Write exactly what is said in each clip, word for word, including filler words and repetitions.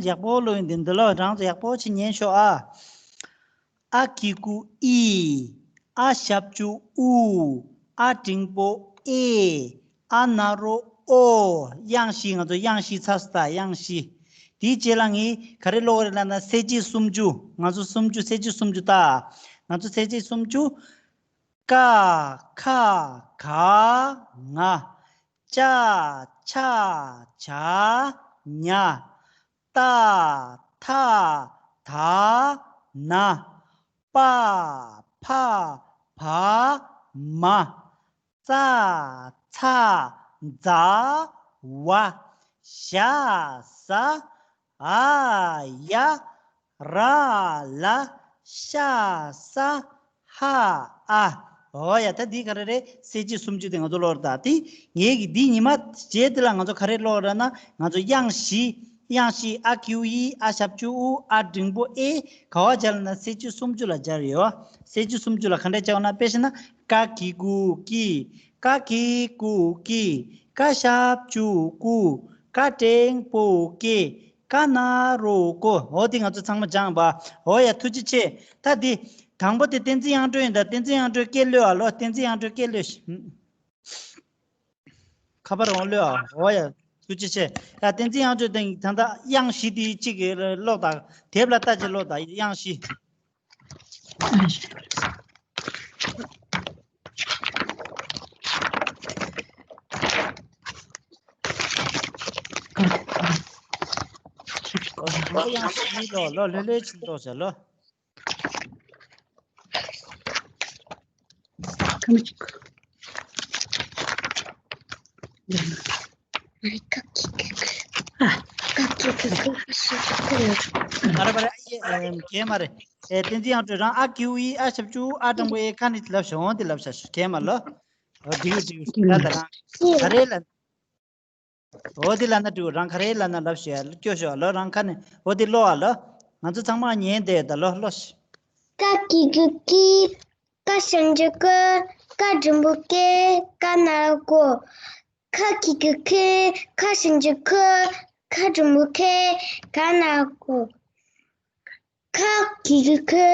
ཡག་པོ་ལོས་ཡིན་འདི་འདི་ལོ་རང་ཚོ་ཡག་པོ་ཅིག་ཉན་ཤོག་ཨ། ཨ་གི་གུ་ཨི། ཨ་ཞབས་ཀྱུ་ཨུ། ཨ་འགྲེང་པོ་ཨེ། ཨ་ན་རོ་ཨོ། དབྱངས་བཞི། ང་ཚོ་དབྱངས་བཞི་ཚར་སོང་ད། དབྱངས་བཞི། དེའི་རྗེས་ལ་ངས་ག་རེ་ཀློག་རེད་ལབ་ན་གསལ་བྱེད་སུམ་ཅུ། ང་ཚོ་སུམ་ཅུ། གསལ་བྱེད་སུམ་ཅུ་ད། ང་ཚོ་གསལ་བྱེད་སུམ་ཅུ། ཀ་ཁ་ག་ང་། ཅ་ཆ་ཇ་ཉ། ཏ་ཐ་ད་ན། པ་ཕ་བ་མ། ཙ་ཚ་ཛ་ཝ། ཞ་ཟ་འ་ཡ། ར་ལ་ཤ་ས་ཧ་ཨ། འོ་ཡ། ད་འདི་ག་རེ་རེད། གསལ་བྱེད་སུམ་ཅུ་དེ་ང་ཚོ་ཀློག་རེད་ད། དེ་ངེད་ཀྱིས་འདི་ཉི་མ་རྗེས་དེ་ལ་ང་ཚོ་ག་རེ་ཀློག་རེད་ན། ང་ཚོ་དབྱངས་བཞི། དབྱངས་བཞི། ཨ་གི་གུ་ཨི། ཨ་ཞབས་ཀྱུ་ཨུ། ཨ་འགྲེང་པོ་ཨེ། ག་བ་སྦྱར་ན་གསལ་བྱེད་སུམ་ཅུ་ལ་སྦྱར་ཡོད། གསལ་བྱེད་སུམ་ཅུ་ལ་ག་འདྲ་སྦྱར་ན། དཔེ་བཞག་ན་ཀ་གི་གུ་ཀི། ཀ་གི་གུ་ཀི། ཀ་ཞབས་ཀྱུ་ཀུ། ཀ་འགྲེང་པོ་ཀེ། ཀ་ན་རོ་ཀོ། འོ་དེ་ང་ཚོ་ཚང་མ་སྦྱངས་པ། འོ་ཡ། ཐུགས་རྗེ་ཆེ། ད་འདི་དང་པོ་དེ་བསྟན་འཛིན་དབྱངས་སྒྲོན་ཡིན་ད། བསྟན་འཛིན་དབྱངས་སྒྲོན་སྐད་ལོས་ཨ་ལོ། བསྟན་འཛིན་དབྱངས་སྒྲོན་སྐད་ལོས། ཁ་པར་འོང་ལོས་ཨ། འོ་ཡ། ཐུགས་རྗེ་ཆེ། ཡ། བསྟན་འཛིན་དབྱངས་སྒྲོན་དེ་ད་ལྟ་དབྱངས་བཞི་དེ་གཅིག་གིས་ཀློག་དང་། དེབ་ལ་ལྟ་ཅིག་ཀློག་དང་། དབྱངས་བཞི། དབྱངས་བཞི་ཀློག་ལོ། ལྷོད་ལྷོད་ཅིག་ཀློག་བྱ་ལོ། ཨ་ར་པ་ར་ཨ་ཡེ། ཨེམ། གས་མ་རེད། ཨེ། བསྟན་འཛིན་དབྱངས་སྒྲོན། རང་ཨ་གི་གུ་ཨི། ཨ་ཞབས་ཀྱུ་ཨུ། ཨ་འགྲེང་པོ་ཨེ། ཁ་ནས་ལབ་ཤོག་འོང་དེ་ལབ་ཤོག་གས་མ་ལོ། འོ་འགྲིག་འགྲིག་ད་ད་རང་ག་རེ་ལ། འོ་དེ་ལ་ན་འགྲིག་རང་ག་རེ་ལ་ན་ལབ་ཤོག་ཡ། སྐྱོ་ཤོག་ལོ། རང་ཁ་ནས་འོ་དེ་ཀློག་ཨ་ལོ། ང་ཚོ་ཚང་མ་ཉན་དེ་ད་ལོ་ཀློག་ཤོག་ཀ་གི་གུ་ཀི། ཀ་ཞབས་ཀྱུ་ཀི། ཀ་འགྲེང་པོ་ཀེ། ཀ་ན་རོ་ཀོ། ཁ་གི་གུ་ཁི། ཁ་ཞབས་ཀྱུ་ཁི། ཁ་འགྲེང་པོ་ཁེ། ག་ན་རོ་ཀོ། ཁ་གི་གུ་ཁི།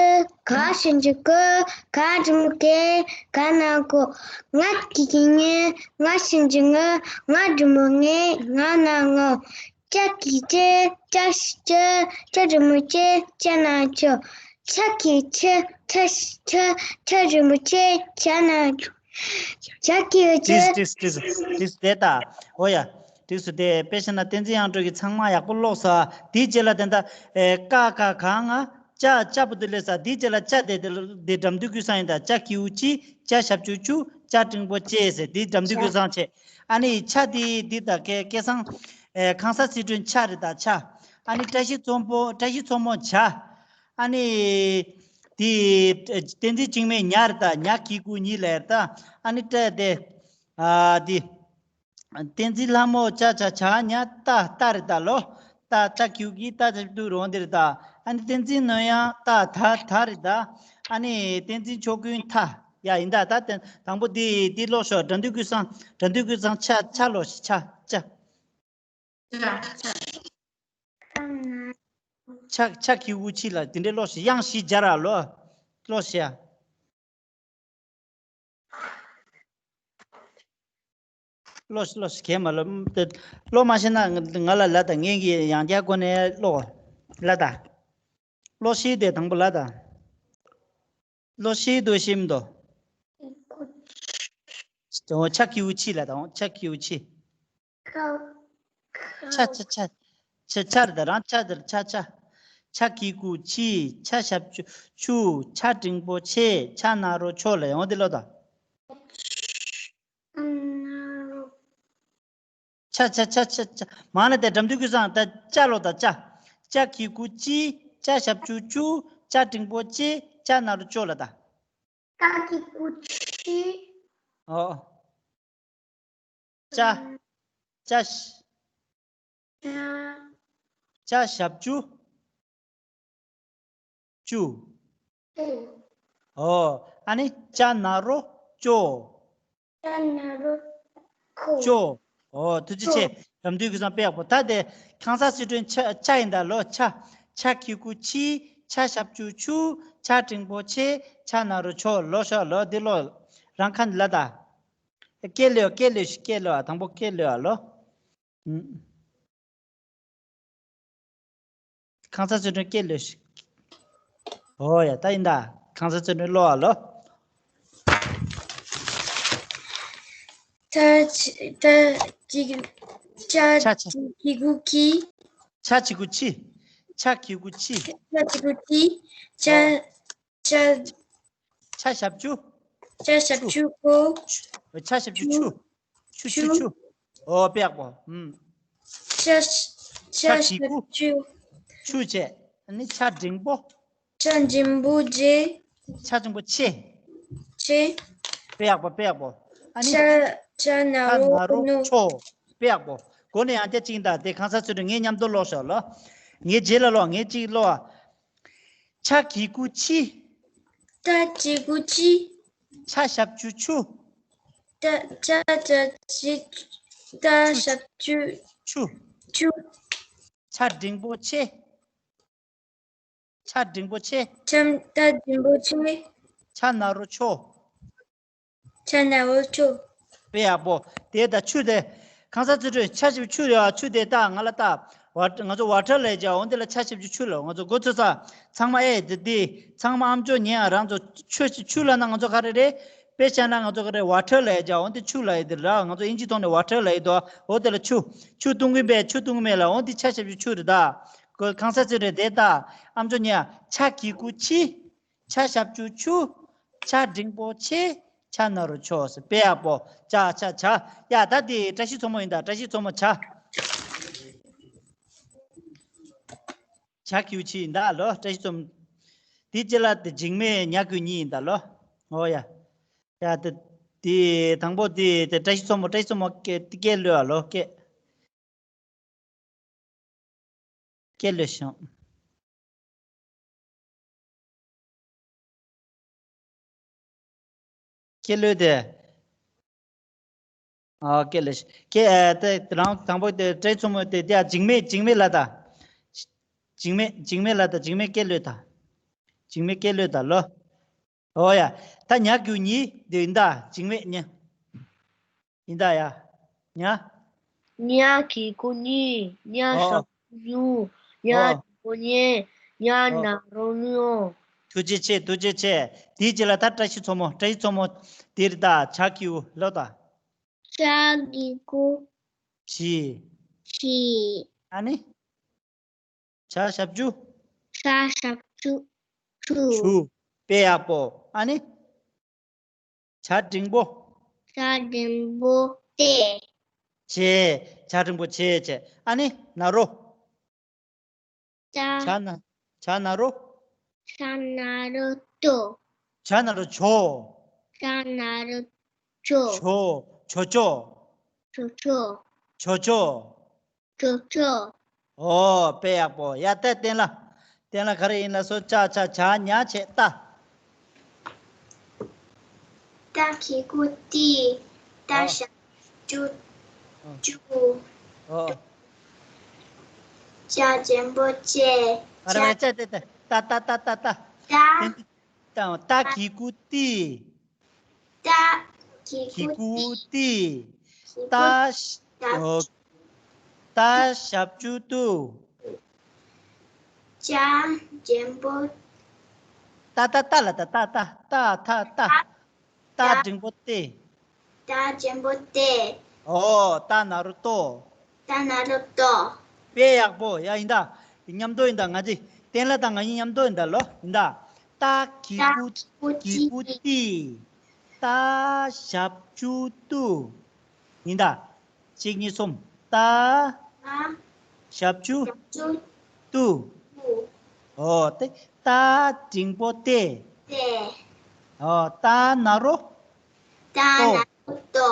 ག་ཞབས་ཀྱུ་གི། ག་འགྲེང་པོ་གི། ག་ན་རོ་ཀོ། ང་གི་གུ་ང་། ང་ཞབས་ཀྱུ་ང་། ང་འགྲེང་པོ་ང་། ང་ན་རོ་ང་། ཅ་གི་ཅི། ཅ་ཞབས་ཀྱུ་ཅི། ཅ་འགྲེང་པོ་ཅི། ཅ་ན་རོ་ཅོ། ཆ་གི་ཆི། ཆ་ཞབས་ཀྱུ་ཆི། ཆ་འགྲེང་པོ་ཆི། ཆ་ན་རོ་ཆོ། ཆ་གི་གུ་ཆི། ཏིས་ཏིས་ཏིས་ཏིས་དེ་ད། འོ་ཡ། ཏིས་སུ་དེ་དཔེ་བཞག་ན་བསྟན་འཛིན་དབྱངས་སྒྲོན་གྱིས་ཚང་མ་ཡག་པོ་ཀློག་ས། དེའི་རྗེས་ལ་དེ་ད། ཨེ། ཀ་ཁ་ག་ང་། ཅ་ཅ་བུ་དུ་ལེ་ས། དེའི་རྗེས་ལ་ཅ་དེ་དེ་དེ་འགྲམ་དུས་ཀུན་བཟང་ཡིན་ད། ཅ་གི་གུ་ཅི། ཅ་ཞབས་ཀྱུ་ཅུ། ཅ་འགྲེང་པོ་ཅེ་ཟེར། དེ་འགྲམ་དུས་ཀུན་བཟང་བྱས། ཨ་ནི་ཆ་དེ་དེ་ད་སྐལ་སྐལ་བཟང་། ཨེ། ཁང་གསར་ཚིག་གྲོན་ཆ་རེད་ད་ཆ། ཨ་ནི་བཀྲ་ཤིས་མཚོ་མོ། བཀྲ་ཤིས་མཚོ་མོ་ཇ། ཨ་ནི་དེ་བསྟན་འཛིན་འཇིགས་མེད་ཉ་རེད་ད། ཉ་གི་གུ་ཉི་ལ་ཡར་ད། ཨ་ནི་ཏ་དེ། ཨ་དེ། བསྟན་འཛིན་ལྷ་མོ་ཅ་ཆ་ཇ་ཉ་ཏ་ཏ་རེད་ད་ལོ། ཏ་ཏ་གི་གུ་གི། ཏ་ཏ་དུ་རོང་དེ་རེད་ད། ཨ་ནི་བསྟན་འཛིན་ནོར་དབྱངས་ཏ་ད་ད་རེད་ད། ཨ་ནི་བསྟན་འཛིན་ཕྱོགས་ཀུན་ཐ་ཡ་ཡིན་ད། ད་དེ་དང་པོ་དེ་དེ་ཀློག་ཤོག་འགྲམ་དུས་ཀུན་བཟང་། འགྲམ་དུས་ཀུན་བཟང་ཆ་ཆ་ཀློག་ཤིག་ཆ་ཆ། ཆ་ཆ་གི་གུ་ཆི་ལ་དེ་འདྲའི་ཀློག་ཤིག་དབྱངས་བཞི་སྦྱར་ར་ལོ། ཀློག་ཤིག་ཡ། ཀློག་ཤིག་ཀློག་ཤིག་གས་མ་ལོ། ཀློག་མ་ཤེས་ན་ང་ལ་ལབ་དང་། ངས་ཀྱིས་ཡང་བསྐྱར་སྒོ་ནས་ཀློག་ལབ་དང་། ཀློག་ཤེས་དེ་དང་པོ་ལབ་དང་། ཀློག་ཤེས་འདུག་ཤེས་མི་འདུག་འོ་ཆ་གི་གུ་ཆི་ལ་དང་། ཆ་གི་གུ་ཆི། ཁ། ཁ། ཆ་ཆ་ཆ། ཆ་ཆ་རེད་ད། རང་ཆ་དེར་ཆ་ཆ། ཆ་གི་གུ་ཆི། ཆ་ཞབས་ཀྱུ་ཆུ། ཆ་འགྲེང་པོ་ཆེ། ཆ་ན་རོ་ཆོ་ལ་ཡོང་དེ་ལོ་ད། ཆ་ན་རོ། ཆ་ཆ་ཆ་ཆ་ཆ། མ་ན་དེ་འགྲམ་དུས་ཀུན་བཟང་ད་ཅ་ལོ་ད་ཅ། ཅ་གི་གུ་ཅི། ཅ་ཞབས་ཀྱུ་ཅུ། ཅ་འགྲེང་པོ་ཅེ། ཅ་ན་རོ་ཅོ་ལ་ད། ཀ་གི་གུ་ཆི། ཨོ། ཅ། ཅ་ཞ། ཅ། ཅ་ཞབས་ཀྱུ་ཅུ། ཨུ། ཨོ། ཨ་ནི་ཅ་ན་རོ་ཅོ། ཅ་ན་རོ་ཅོ། ཅོ། ཨོ། ཐུགས་རྗེ་ཆེ། ཅོ། རབ་འདུས་ཀྱི་སང་དཔེ་ཡག་པོ། ད་དེ་ཁང་གསར་ཚུལ་ཁྲིམས་ཆ་ཆ་ཡིན་ད་ལོ། ཆ། ཆ་གི་གུ་ཆི། ཆ་ཞབས་ཀྱུ་ཆུ། ཆ་འགྲེང་པོ་ཆེ། ཆ་ན་རོ་ཆོ། ལོ་ཤོ་ལོ། འདི་ལོ། རང་ཁ་ནས་ལ་ད། སྐད་ལོས་སྐད་ལོས་ཤིག་སྐད་ལོས། དང་པོ་སྐད་ལོས་ཨ་ལོ། ཨུམ། ཁང་གསར་ཚུལ་ཁྲིམས་སྐད་ལོས་ཤིག་ཨོ་ཡ། ད་ཡིན་ད། ཁང་གསར་ཚུལ་ཁྲིམས་ཀློག་ཨ་ལོ། ད་ཆ་ད་གི་ཆ་ཆ་ཆ། གི་གུ་གི། ཆ་གི་གུ་ཆི། ཆ་གི་གུ་ཆི། ཆ་གི་གུ་ཆི། ཆ་ཨོ། ཆ། ཆ་ཞབས་ཀྱུ། ཆ་ཞབས་ཀྱུ་ཀོ། ཆ་ཞབས་ཀྱུ་ཆུ། ཆུ་ཆུ་ཆུ། ཆུ། ཨོ་དཔེ་ཡག་པོ། ཨུམ། ཆ་ཆ་ཆ་གི་ཞབས་གུ་ཀྱུ། ཆུ་བྱས། ཨ་ནི་ཆ་འགྲེང་པོ། ཆ་འགྲེང་པོ་ཆེ། ཆ་འགྲེང་པོ་ཆེ། ཆེ། དཔེ་ཡག་པོ་དཔེ་ཡག་པོ། ཨ་ནི་ཆ་ཆ་ན་ཆ་རོ་ན་རོ་ནོ། ཆོ། དཔེ་ཡག་པོ། མགོ་ནས་ཡང་བསྐྱར་གཅིག་ད། དེ་ཁང་གསར་ཚུལ་ཁྲིམས་ངས་མཉམ་དུ་ཀློག་ཤོག་ལོ། ངས་རྗེས་ལ་ཀློག་ངས་གཅིག་ཀློག་ཆ་གི་གུ་ཆི། ཏ་གི་གུ་ཅི། ཆ་ཞབས་ཀྱུ་ཆུ། ཏ་ཅ་ཅ་ཅི། ཏ་ཞབས་ཀྱུ་ཆུ། ཆུ། ཆ་འགྲེང་པོ་ཆེ། ཆ་འགྲེང་པོ་ཆེ། ཆ་ཏ་འགྲེང་པོ་ཆེ། ཆ་ན་རོ་ཆོ། ཆ་ན་རོ་ཆོ། དཔེ་ཡག་པོ། དེ་ད་ཆུ་དེ། ཁང་གསར་ཚུལ་ཁྲིམས་ཆ་ཞབས་ཀྱུ་ཆུ་རེད་བ། ཆུ་དེ་ད་ང་ལ་ད། ཝ་ང་ཚོ་ཝ་ཊར་ལབ་ཀྱང་འོ་འདི་ལ་ཆ་ཞབས་ཀྱུ་ཆུ་ལབ། ང་ཚོ་འགོ་ཚུགས་ས། ཚང་མ་ཨེ་དེ་དེ། ཚང་མ་ཨམ་ཅོག་ཉན་ཨ། རང་ཚོ་ཆུ་ཆུ་ལབ་ན་ང་ཚོ་ག་རེ་རེད། དཔེ་བཞག་ན་ང་ཚོ་ག་རེ་ཝ་ཊར་ལབ་ཀྱང་འོ་འདི་ཆུ་ལབ་ཡོད་དེ་ར། ང་ཚོ་དབྱིན་ཇིའི་ཐོག་ནས་ཝ་ཊར་ལབ་ཡོད་དོ། འོ་དེ་ལ་ཆུ། ཆུ་བཏུང་གི་མེད། ཆུ་བཏུང་གི་མེད་ལབ། འོ་འདི་ཆ་ཞབས་ཀྱུ་ཆུ་རེད་ད། ཁོ་ཁང་གསར་ཚུལ་ཁྲིམས་དེ་ད། ཨམ་ཅོག་ཉན་ཨ། ཆ་གི་གུ་ཆི། ཆ་ཞབས་ཀྱུ་ཆུ། ཆ་འགྲེང་པོ་ཆེ། ཆ་ན་རོ་ཆོ་ཟེར། དཔེ་ཡག་པོ། ཆ་ཆ་ཆ། ཡ་ད་དེ་བཀྲ་ཤིས་མཚོ་མོ་ཡིན་ད། བཀྲ་ཤིས་མཚོ་མོ་ཆ། ཆ་གི་གུ་ཆི་ཡིན་ད་ལོ། བཀྲ་ཤིས་མཚོ་མོ། དེ་རྗེས་ལ་དེ་འཇིགས་མེད་ཉ་གི་གུ་གཉིས་ཡིན་ད་ལོ། ཨོ་ཡ། ཡ་དེ་དེ་དང་པོ་དེ་དེ་བཀྲ་ཤིས་མཚོ་མོ། བཀྲ་ཤིས་མཚོ་མོ་སྐད་སྐད་ལོས་ཨ་ལོ་སྐད། སྐད་ལོས་ཤོག་སྐད་ལོས་དེ། ཨ་སྐད་ལོས་ཤོག་སྐད་ཨ་དེ་རང་དང་པོ་དེ་བཀྲ་ཤིས་མཚོ་མོ་དེ་དེ་ཨ་འཇིགས་མེད་འཇིགས་མེད་ལ་ད། འཇིགས་མེད་འཇིགས་མེད་ལ་ད། འཇིགས་མེད་སྐད་ལོས་ད། འཇིགས་མེད་སྐད་ལོས་ད་ལོ། ཨོ་ཡ། ད་ཉ་གི་གུ་གཉིས་དེ་ཡིན་ད། འཇིགས་མེད་ཉ། ཡིན་ད་ཡ། ཉ། ཉ་གི་གུ་གཉིས། ཉ་ཨོ། ཞབས་ཀྱུ་ཉུ། ཉ་ཨོ། འགྲེང་པོ་ཉེ། ཉ་ཨོ། ན་རོ་ཉོ། ཐུགས་རྗེ་ཆེ། ཐུགས་རྗེ་ཆེ། དེའི་རྗེས་ལ་ད་བཀྲ་ཤིས་མཚོ་མོ། བཀྲ་ཤིས་མཚོ་མོ། དེ་རེད་ད། ཇ་གི་གུ་ལོ་ད། ཇ་གི་གུ་ཇི། ཇི། ཨ་ནི། ཆ་ཞབས་ཀྱུ། ཆ་ཞབས་ཀྱུ་ཆུ། ཆུ། དཔེ་ཡག་པོ། ཨ་ནི། ཆ་འགྲེང་པོ། ཆ་འགྲེང་པོ་ཏེ། ཆེ། ཆ་འགྲེང་པོ་ཆེ་ཆེ། ཨ་ནི་ན་རོ། ཆ། ཆ་ན། ཆ་ན་རོ། ཆ་ན་རོ་ཏོ། ཆ་ན་རོ་ཆོ། ཆ་ན་རོ་ཆོ། ཆོ། ཆོ་ཆོ། ཆོ་ཆོ། ཆོ་ཆོ། ཅོ་ཅོ། ཨོ་དཔེ་ཡག་པོ། ཡ་ད་བསྟན་ལ། བསྟན་ལ་ག་རེ་ཡིན་ལ་སོ། ཅ་ཆ་ཇ་ཉ་བྱས་ཏ། ཏ་གི་གུ་ཏི། ཏ་ཨོ། ཞབས་ཀྱུ་ཨོ། ཅུ། ཨོ། ཅ་འགྲེང་པོ་ཅེ། ཨ་ར་བ་ཅ་ཏེ་ཏ་ཏ་ཏ་ཏ་ཏ། ཏ། ཏ་གི་གུ་ཏི། ཏ་གི་གུ་ཏི། ཏ་ཞབས་ཀྱུ། ཏ་ཞབས་ཀྱུ་ཏུ། ཅ་འགྲེང་པོ། ཏ་ཏ་ཏ་ལ་ཏ་ཏ་ཏ་ཏ་ཐ་ཏ། ཏ་འགྲེང་པོ་ཏེ། ཏ་འགྲེང་པོ་ཏེ། ཨོ་ཏ་ན་རོ་ཏོ། ཏ་ན་རོ་ཏོ། དཔེ་ཡག་པོ། ཡ་ཡིན་ད། མཉམ་དུ་ཡིན་ད། ང་ཚོ་བསྟན་ལ་དང་ང་གཉིས་མཉམ་དུ་ཡིན་ད་ལོ། ཡིན་ད། ཏ་གི་གུ་གི་གུ་ཏི། ཏ་ཞབས་ཀྱུ་ཏུ། ཡིན་ད། གཅིག་གཉིས་གསུམ། ཏ། ཏ། ཞབས་ཀྱུ། ཞབས་ཀྱུ། ཏུ། ཏུ། ཨོ་ཏེ། ཏ་འགྲེང་པོ་ཏེ། ཏེ། ཨོ་ཏ་ན་རོ། ཏ་ན་རོ་ཏོ།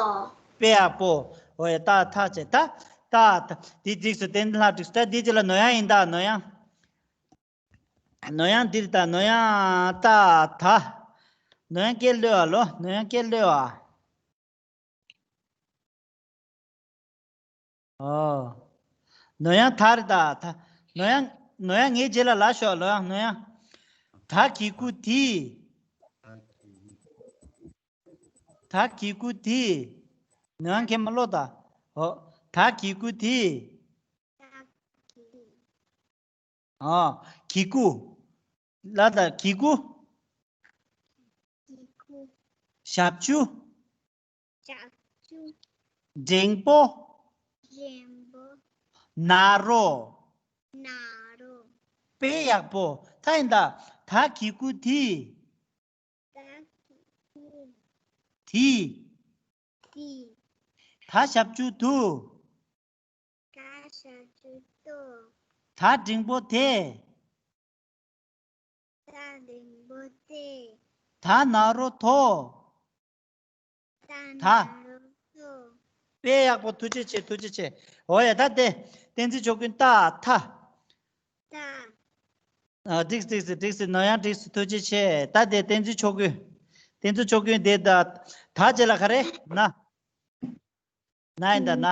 དཔེ་ཡག་པོ། ཨོ་ཡ་ཏ་ཐ་ཆེ་ཏ། ཏ་ཐ། དེ་འགྲིག་སོང་། བསྟན་ལ་འགྲིག་སོང་། ད་དེ་རྗེས་ལ་ནོར་ཡང་ཡིན་ད། ནོར་ཡང་། ནོར་ཡང་འདིར་ད། ནོར་ཡང་ཏ་ཐ། ནོར་ཡང་སྐད་ལོས་ཨ་ལོ། ནོར་ཡང་སྐད་ལོས་ཨ། ཨོ། ནོར་གཡང་ད་རེད་ད། ད། ནོར་གཡང་། ནོར་གཡང་ངའི་རྗེས་ལ་ལབ་ཤོག་ནོར་གཡང་། ནོར་གཡང་། ད་གི་གུ་དི། ད་གི་གུ་དི། ནོར་གཡང་ཁྱེད་མ་ཀློག་ད། ཨོ། ད་གི་གུ་དི། ཨ། གི་གུ། ལ་ད་གི་གུ། གི་གུ། ཞབས་ཀྱུ། ཞབས་ཀྱུ། འགྲེང་པོ། འགྲེང་པོ། ན་རོ། ན་རོ། དཔེ་ཡག་པོ། ད་ཡིན་ད། ད་གི་གུ་དི། ད་གི་གུ། དི། དི། ད་ཞབས་ཀྱུ་དུ། ད་ཞབས་ཀྱུ་དུ། ད་འགྲེང་པོ་དེ། ད་འགྲེང་པོ་དེ། ད་ན་རོ་དོ། ད་ད། ན་རོ་དོ། དཔེ་ཡག་པོ། ཐུགས་རྗེ་ཆེ། ཐུགས་རྗེ་ཆེ། འོ་ཡ། ད་དེ་བསྟན་འཛིན་ཆོས་ཀུན་ད་ཐ། ད། ཨ། འགྲིགས་འགྲིགས་འགྲིགས། ནོར་གཡང་འགྲིགས། ཐུགས་རྗེ་ཆེ། ད་དེ་བསྟན་འཛིན་ཆོས་ཀུན། བསྟན་འཛིན་ཆོས་ཀུན་དེ་ད། ད་རྗེས་ལ་ག་རེ་ན། ན་ཡིན་ད་ན།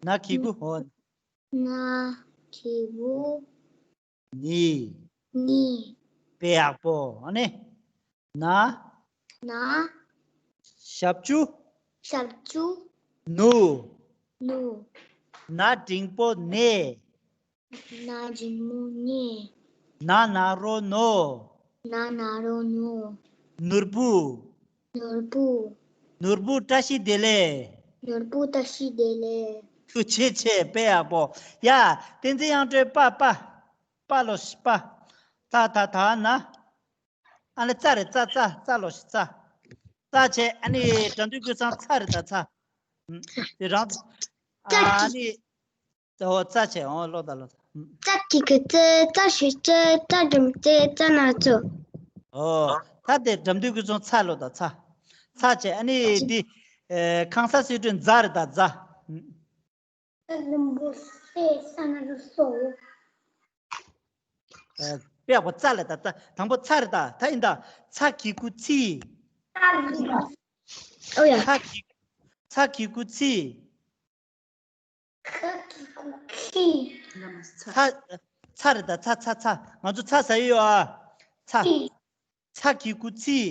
ན་གི་གུ། ཨོ། ན་གི་གུ། ནི། ནི། དཔེ་ཡག་པོ། ཨ་ནི། ན། ན། ཞབས་ཀྱུ། ཞབས་ཀྱུ། ནུ། ནུ། ན་འགྲེང་པོ་ནེ། ན་འགྲེང་པོ་ནེ། ན་ན་རོ་ནོ། ན་ན་རོ་ནོ། ནོར་བུ། ནོར་བུ། ནོར་བུ་བཀྲ་ཤིས་བདེ་ལེགས། ནོར་བུ་བཀྲ་ཤིས་བདེ་ལེགས། ཐུགས་རྗེ་ཆེ། དཔེ་ཡག་པོ། ཡ། བསྟན་འཛིན་དབྱངས་སྒྲོན་པ་པ། པ་ལོ་ཤི་པ། ད་ད་ད་ན། ཨ་ནི་ཙ་རེད། ཙ་ཙ་ཙ་ལོ་ཤི་ཙ། ཙ་བྱས། ཨ་ནི་དགྲ་འདུལ་ཀུན་བཟང་ཚ་རེད་ད་ཚ། ཨ། དེ་རང་། ཙ་ཨ་ནི། ཨོ་ཙ་བྱས། ཨོ་ཀློག་ད་ཀློག་ད། ཙ་གི་གུ་ཙི། ཙ་ཞབས་ཀྱུ་ཙི། ཙ་འགྲེང་པོ་ཙི། ཙ་ན་རོ་ཙོ། ཨོ། ད་དེ་དགྲ་འདུལ་ཀུན་བཟང་ཚ་ཀློག་ད་ཚ། ཚ་བྱས། ཨ་ནི་འདི། ཨེ། ཁང་གསར་གསོལ་མགྲོན་ཛ་རེད་ད་ཛ། ཙ་འགྲེང་པོ་ཙེ། ཙ་ན་རོ་ཙོ། ཨ། དཔེ་ཡག་པོ། ཙ་ལ་ད་ཙ། དང་པོ་ཚ་རེད་ད། ད་ཡིན་ད། ཚ་གི་གུ་ཚི། ཨོ་ཡ། ཚ་གི། ཚ་གི་གུ་ཚི། ཁ་གི་གུ་ཁི། ཚ། ཚ་རེད་ད། ཚ་ཚ་ཚ། ང་ཚོ་ཚ་ཟ་ཡི་ཡོད་ཨ། ཚ། ཁི། ཚ་གི་གུ་ཚི།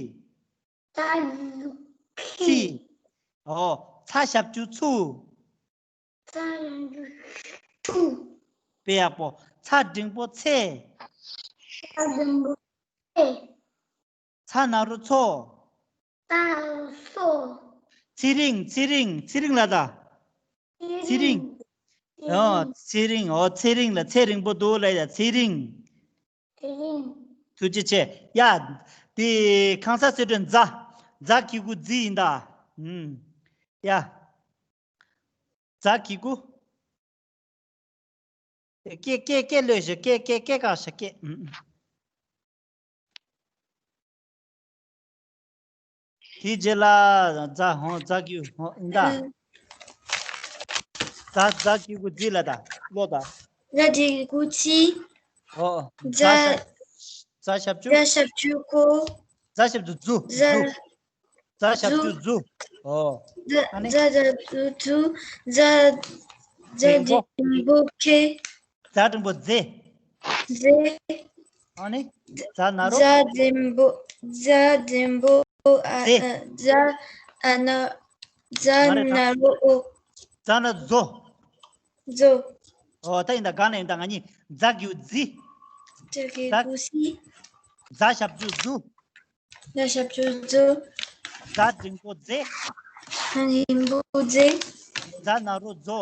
ཚ་གི་གུ་ཁི། ཚི། ཨོ། ཚ་ཞབས་ཀྱུ་ཚུ། ཚ་ཞབས་ཀྱུ་ཚུ། དཔེ་ཡག་པོ། ཚ་འགྲེང་པོ་ཚེ། ཚ་འགྲེང་པོ་ཚེ། ཚ་ན་རོ་ཚོ། ཚ་ན་རོ་ཚོ། ཚེ་རིང་། ཚེ་རིང་། ཚེ་རིང་ལ་ད། ཚེ་རིང་། ཚེ་རིང་། ཨོ། ཚེ་རིང་། ཨོ། ཚེ་རིང་ལ་ཚེ་རིང་པོ་འདུག་ལ་ཡ། ཚེ་རིང་། ཚེ་རིང་། ཐུགས་རྗེ་ཆེ། ཡ། དེ་ཁང་གསར་གསོལ་མགྲོན་ཛ། ཛ་གི་གུ་ཛི་ཡིན་ད། ཨུམ། ཡ། ཛ་གི་གུ། སྐད་སྐད་སྐད་ལོས་ཤིག་སྐད་སྐད་སྐད་ག་ཤ་སྐད། ཨུམ། དེའི་རྗེས་ལ་ཛ། ཧོ། ཛ་གི་གུ། ཧོ། ཡིན་ད། ཛ། ཛ་གི་གུ་ཛི་ལ་ད། ཀློག་ད། ཛ་གི་གུ་ཛི། ཧོ། ཛ། ཛ་ཞབས། ཛ་ཞབས་ཀྱུ། ཛ་ཞབས་ཀྱུ་ཀོ། ཛ་ཞབས་ཀྱུ་ཛུ། ཛ། ཛུ། ཛ་ཞབས་ཀྱུ་ཛུ། ཨོ། ཛ། ཨ་ནི། ཛ་ཞབས་ཀྱུ་ཛུ། ཛ། ཛ་འགྲེང་པོ། འགྲེང་པོ་ཁེ། ཛ་འགྲེང་པོ་ཛེ། ཛེ། ཨ་ནི། ཛ་ན་རོ། ཛ་འགྲེང་པོ། ཛ་འགྲེང་པོ། ཨ། ཛེ། ཨ། ཛ། ཨ་ན། ཛ་མ་རེད་ད། ན་རོ་ཨོ། ཛ་ན་ཛོ། ཛོ། ཨོ། ད་ཡིན་ད། ག་ན་ཡིན་ད། ང་གཉིས། ཛ་གི་གུ་ཛི། ཛ་གི་གུ་ཛི། ཛ་ཞབས་ཀྱུ་ཛུ། ཛ་ཞབས་ཀྱུ་ཛུ། ཛ་འགྲེང་པོ་ཛེ། ཛ་འགྲེང་པོ་ཛེ། ཛ་ན་རོ་ཛོ།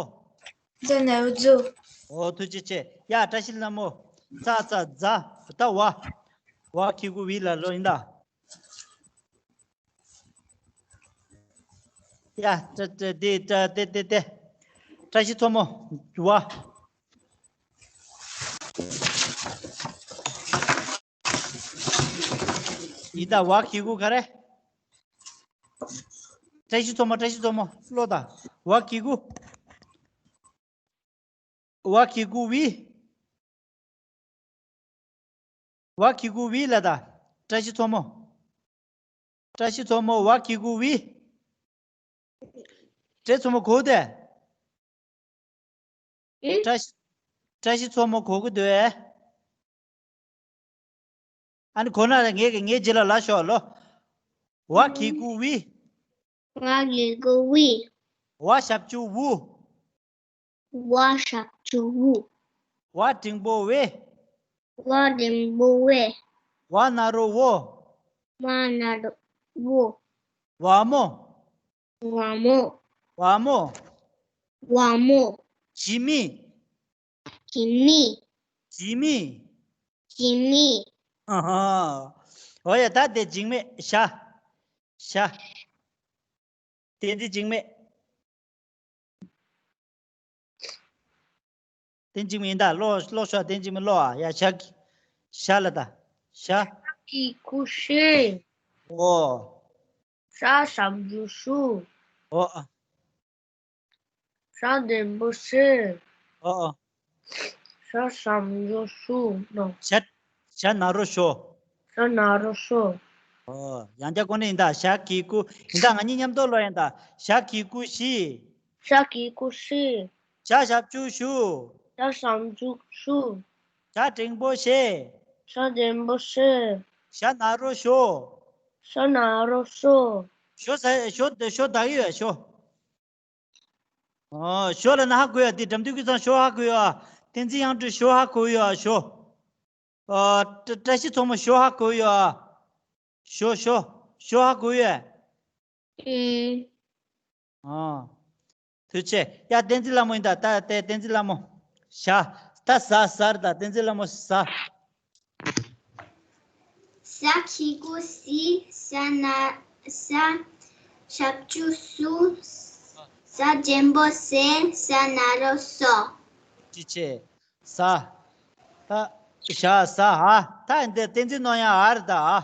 ཛ་ན་རོ་ཛོ། ཨོ། ཐུགས་རྗེ་ཆེ། ཡ། བཀྲ་ཤིས་ལྷ་མོ། ཙ་ཙ་ཛ། ད་ཝ། ཝ་གི་གུ་ཝི་ལ་ཀློག་ཡིན་ད། ཡ། ཏྲ་ཏྲ་ཏེ་ཏྲ་ཏེ་ཏེ་ཏེ། བཀྲ་ཤིས་མཚོ་མོ། ཝ། ཡི་ད། ཝ་གི་གུ་ག་རེ། བཀྲ་ཤིས་མཚོ་མོ། བཀྲ་ཤིས་མཚོ་མོ། ཀློག་ད། ཝ་གི་གུ། ཝ་གི་གུ་ཝི། ཝ་གི་གུ་ཝི་ལ་ད། བཀྲ་ཤིས་མཚོ་མོ། བཀྲ་ཤིས་མཚོ་མོ། ཝ་གི་གུ་ཝི། བཀྲས་མཚོ་མོ་གོ་དེ། ཨེ། བཀྲ་ཤིས། བཀྲ་ཤིས་མཚོ་མོ་གོ་གི་འདུག་ཨེ། ཨ་ནི་གོ་ན་ངས་ཀྱི་ངའི་རྗེས་ལ་ལ་ཤོག་ལོ། ཝ་གི་གུ་ཝི། ཝ་གི་གུ་ཝི། ཝ་ཞབས་ཀྱུ་ཝུ། ཝ་ཞབས་ཀྱུ་ཝུ། ཝ་འགྲེང་བུ་ཝེ། ཝ་འགྲེང་བུ་ཝེ། ཝ་ན་རོ་ཝོ། ཝ་ན་རོ་ཝོ། ཝ་མོ། ཝ་མོ། ཝ་མོ། ཝ་མོ། ཇི་མི། ཇི་མི། ཇི་མི། ཇི་མི། ཨ་ཧ། འོ་ཡ་ད་དེ་འཇིགས་མེད་ཤ། ཤ། བསྟན་འཛིན་འཇིགས་མེད། བསྟན་འཇིགས་མེད་ཡིན་ད་ཀློག་ཀློག་ཤོག་བསྟན་འཇིགས་མེད་ཀློག་ཨ་ཡ་ཤ། ཤ་ལ་ད། ཤ། གི་གུ་ཤི། འོ། ཤ་ཞབས་ཀྱུ་ཤུ། འོ། ཤ་འགྲེང་བུ་ཤི། འོ། ཤ་ཞབས་ཀྱུ་ཤུ་ནོ། ཤ། ཤ་ན་རོ་ཤོ། ཤ་ན་རོ་ཤོ། འོ། ཡང་བསྐྱར་གོ་ནི་ཡིན་ད་ཤ་གི་གུ་ཡིན་ད་ང་གཉིས་མཉམ་དུ་ཀློག་ཡིན་ད་ཤ་གི་གུ་ཤི། ཤ་གི་གུ་ཤི། ཤ་ཞབས་ཀྱུ་ཤུ། ཤ་ཞབས་ཀྱུ་ཤུ། ཤ་འགྲེང་བུ་ཤེ། ཤ་འགྲེང་བུ་ཤེ། ཤ་ན་རོ་ཤོ། ཤ་ན་རོ་ཤོ། ཤོ་ཟ་ཤོ་ཤོ་ད་གི་ཡོད་ཤོ། ཨོ། ཞོ་ལ་ན་ཧ་གོ་ཡ་དེ་འགྲམ་དུས་ཀྱི་ཚང་ཞོ་ཧ་གོ་ཡ། བསྟན་འཛིན་དབྱངས་སྒྲོན་ཞོ་ཧ་གོ་ཡ་ཞོ། ཨོ། བཀྲ་བཀྲ་ཤིས་མཚོ་མོ་ཞོ་ཧ་གོ་ཡ། ཞོ་ཞོ། ཞོ་ཧ་གོ་ཡ། ཨེ། ཨོ། ཐུགས་རྗེ་ཆེ། ཡ་བསྟན་འཛིན་ལྷ་མོ་ཡིན་ད་ད་དེ་བསྟན་འཛིན་ལྷ་མོ། ཞ། ད་ཟ་ཟ་རེད་ད་བསྟན་འཛིན་ལྷ་མོ་ཟ། ཟ་གི་གུ་ཟི། ཟ་ན། ཟ་ཞབས་ཀྱུ་ཟུ། ཟ་འགྲེང་བུ་ཟེ། ཟ་ན་རོ་སོ། ཅི་ཆེ། ཟ། ད། ཞ་ཟ་ཧ། ད་འདི་བསྟན་འཛིན་ནོར་དབྱངས་ཧ་རེད་ད་ཧ།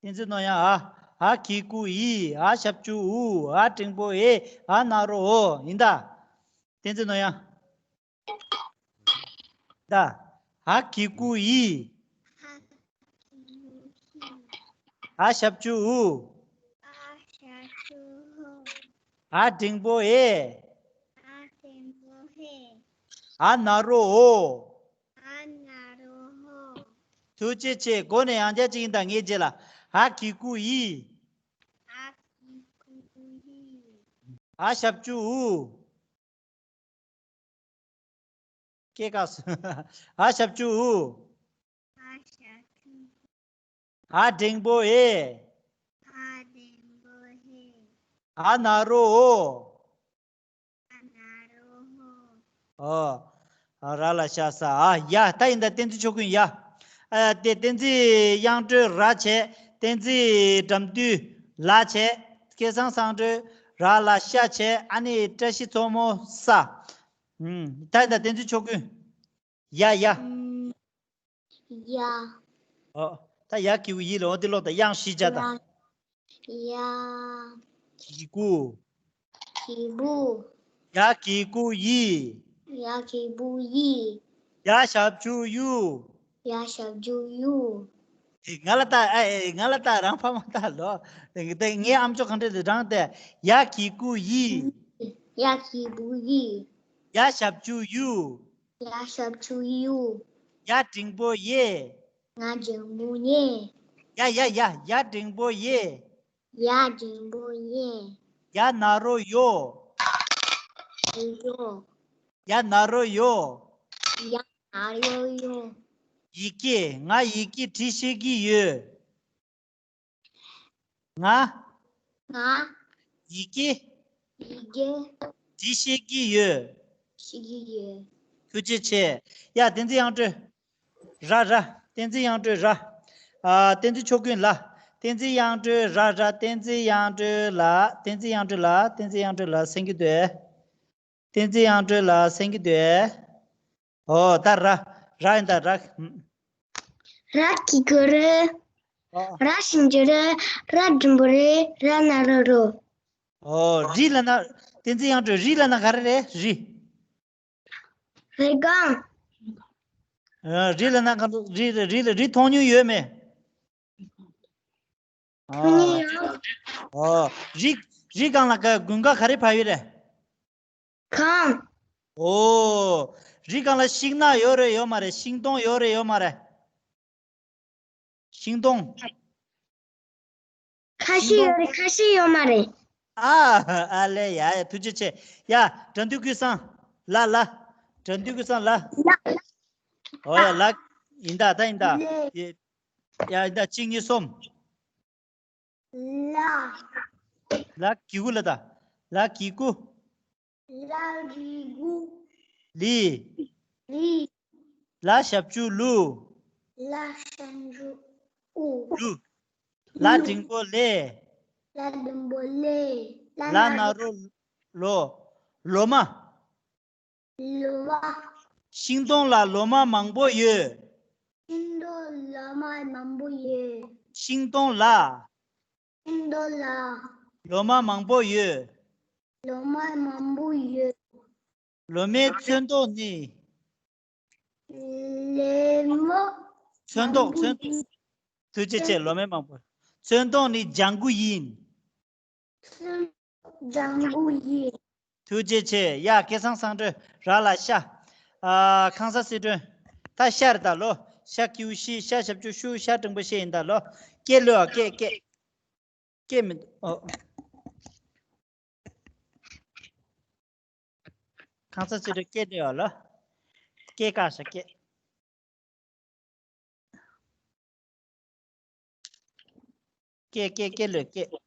བསྟན་འཛིན་ནོར་དབྱངས་ཧ། ཧ་གི་གུ་ཧི། ཧ་ཞབས་ཀྱུ་ཧུ། ཧ་འགྲེང་བུ་ཧེ། ཧ་ན་རོ་ཧོ། ཡིན་ད། བསྟན་འཛིན་ནོར་དབྱངས། ད། ཧ་གི་གུ་ཧི། ཧ་ཞབས་ཀྱུ་ཧུ། ཧ་འགྲེང་བུ་ཧེ། ཧ་ན་རོ་ཧོ། ཐུགས་རྗེ་ཆེ། མགོ་ནས་ཡང་བསྐྱར་ཅིག་ཡིན་ད་ངའི་རྗེས་ལ། ཧ་གི་གུ་ཧི། ཧ་ཞབས་ཀྱུ་ཧུ། སྐད་ཀ་སུ། ཧ་ཞབས་ཀྱུ་ཧུ། ཧ་འགྲེང་བུ་ཧེ། ཧ་ན་རོ་ཧོ། ཨོ། ར་ལ་ཤ་ས་ཨ་ཡ། ད་ཡིན་ད་བསྟན་འཛིན་ཆོས་ཀུན་ཡ། ཨ་དེ་བསྟན་འཛིན་དབྱངས་སྒྲོན་ར་བྱས། བསྟན་འཛིན་འགྲམ་དུས་ལ་བྱས། སྐལ་བཟང་བསམ་གྲུབ་ར་ལ་ཤ་བྱས། ཨ་ནི་བཀྲ་ཤིས་མཚོ་མོ་ས། ཨུམ། ད་ཡིན་ད་བསྟན་འཛིན་ཆོས་ཀུན་ཡ་ཡ། ཡ། ཨོ། ད་ཡ་གི་གུ་ཡི་ལ་འོ་དེ་ལོག་ད་དབྱངས་ཤི་བྱ་ད། ཡ། གི་གུ། གི་གུ། ཡ་གི་གུ་ཡི། ཡ་གི་གུ་ཡི། ཡ་ཞབས་ཀྱུ་ཡུ། ཡ་ཞབས་ཀྱུ་ཡུ། ཨེ་ང་ལ་ལྟ་ཨེ་ཨེ་ང་ལ་ལྟ་རང་ཕ་མ་ལྟ་ལོ། དེ་ངའི་ཨམ་ཅོག་གང་འདྲ་དེ་རང་དེ། ཡ་གི་གུ་ཡི། ཡ་གི་གུ་ཡི། ཡ་ཞབས་ཀྱུ་ཡུ། ཡ་ཞབས་ཀྱུ་ཡུ། ཡ་འགྲེང་བུ་ཡེ། ཡ་འགྲེང་བུ་ཡེ། ཡ་ཡ་ཡ་ཡ་འགྲེང་བུ་ཡེ། ཡ་འགྲེང་བུ་ཡེ། ཡ་ན་རོ་ཡོ། ཡོ། ཡ་ན་རོ་ཡོ། ཡ་ན་རོ་ཡོ། ཡི་གེ། ང་ཡི་གེ་བྲིས་ཤེས་ཀྱི་ཡོད། ང་། ང་། ཡི་གེ་ཡི་གེ་བྲིས་ཤེས་ཀྱི་ཡོད། ཤེས་ཀྱི་ཡོད། ཐུགས་རྗེ་ཆེ། ཡ་བསྟན་འཛིན་དབྱངས་སྒྲོན། ར་ར། བསྟན་འཛིན་དབྱངས་སྒྲོན་ར། ཨ་བསྟན་འཛིན་ཆོས་ཀུན་ལ། བསྟན་འཛིན་དབྱངས་སྒྲོན་ར་ར། བསྟན་འཛིན་དབྱངས་སྒྲོན་ལ། བསྟན་འཛིན་དབྱངས་སྒྲོན་ལ། བསྟན་འཛིན་དབྱངས་སྒྲོན་ལ་གསན་གྱི་འདུག་བསྟན་འཛིན་དབྱངས་སྒྲོན་ལ་གསན་གྱི་འདུག་ཨོ་ད་ར། ར་ཡིན་ད་ར། ར་གི་གུ་རེད། ཨོ། ར་ཞབས་ཀྱུ་རེད། ར་འགྲེང་བུ་རེད། ར་ན་རོ་རོ། ཨོ་རི་ལ་ན། བསྟན་འཛིན་དབྱངས་སྒྲོན་རི་ལ་ན་ག་རེ་རེད་རི། རི་སྒང་། ཨ་རི་ལ་ན་ག་རེ་རི་རི་རི་མཐོང་མྱོང་ཡོད་མེད། ཨོ། ཨོ། རི། རི་སྒང་ལ་ག་དགུན་ཁ་ག་རེ་བབས་ཡོད་རེད། གངས། ཨོ། རི་སྒང་ལ་ཤིང་ནགས་ཡོད་རེད་ཡོད་མ་རེད། ཤིང་སྡོང་ཡོད་རེད་ཡོད་མ་རེད། ཤིང་སྡོང་། ཁ་ཤས་ཡོད་རེད། ཁ་ཤས་ཡོད་མ་རེད། ཨ། ཨ་ལེ། ཡ་ཡ། ཐུགས་རྗེ་ཆེ། ཡ། དགྲ་འདུལ་ཀུན་བཟང་། ལ་ལ། དགྲ་འདུལ་ཀུན་བཟང་། ལ། ལ། ཨོ་ཡ། ལ། ཡིན་ད། ད་ཡིན་ད། ལེ། ཡ། ཡིན་ད། གཅིག་གཉིས་གསུམ། ལ། ལ་གི་གུ་ལ་ད། ལ་གི་གུ། ལ་གི་གུ། ལི། ལི། ལ་ཞབས་ཀྱུ་ལུ། ལ་ཞབས་ཀྱུ་ཨུ། ལུ། ལ་འགྲེང་བུ་ལེ། ལ་འགྲེང་བུ་ལེ། ལ་ན་རོ་ལོ། ལོ་མ། ལོ་མ། ཤིང་སྡོང་ལ་ལོ་མ་མང་པོ་ཡོད། ཤིང་སྡོང་ལ་ལོ་མ་མང་པོ་ཡོད། ཤིང་སྡོང་ལ། ཤིང་སྡོང་ལ། ལོ་མ་མང་པོ་ཡོད། ལོ་མ་མང་པོ་ཡོད། ལོ་མའི་ཚོན་མདོག་ནི། ལེ་མོ། ཚོན་མདོག་མང་པོ་ཚོན། ཡོད། ཐུགས་རྗེ་ཆེ། ལོ་མའི་མང་པོ། ཚོན་མདོག་ནི་ལྗང་གུ་ཡིན། ལྗང་གུ་ཡིན། ཐུགས་རྗེ་ཆེ། ཡ། སྐལ་བཟང་བསམ་གྲུབ། ར་ལ་ཤ། ཨ། ཁང་གསར་སི་ཁྲོན། ད་ཤ་རེད་ད་ལོ། ཤ་གི་གུ་ཤི། ཤ་ཞབས་ཀྱུ་ཤུ། ཤ་འགྲེང་བུ་ཤེ་ཡིན་ད་ལོ། སྐད་ལོས། ཨ། སྐད་སྐད། སྐད་མི་འདུག་ཨོ། ཁང་གསར་སི་ཁྲོན་སྐད་ལོས་ཨ་ལོ། སྐད་བཀག་ཤག་སྐད། སྐད་སྐད་སྐད་ལོས་སྐད།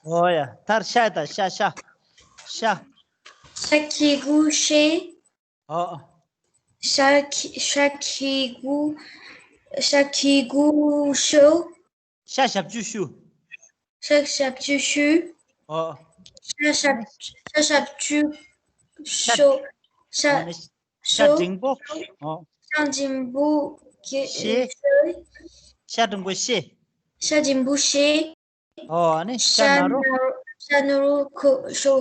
ཨོ་ཡ། མཐར་ཤ་ཡ་ད། ཤ་ཤ། ཤ། ཤ་གི་གུ་ཤེ། ཨོ། ཤ་གི་ཤ་གི་གུ་ཤ་གི་གུ་ཤོ། ཤ་ཞབས་ཀྱུ་ཤུ། ཤ་ཞབས་ཀྱུ་ཤུ། ཨོ། ཤ་ཞབས་ཤ་ཞབས་ཀྱུ་ཤོ། ཤ་ཨོ་ནི་ཤ་ཤོ། འགྲེང་བུ། ཨོ། ཤ་འགྲེང་བུ་གི་ཤེ། ཤོ། ཤ་འགྲེང་བུ་ཤེ། ཤ་འགྲེང་བུ་ཤེ། ཨོ། ཨ་ནི་ཤ་ན་རོ། ཤ་ན་རོ་ཁོ་ཤོ།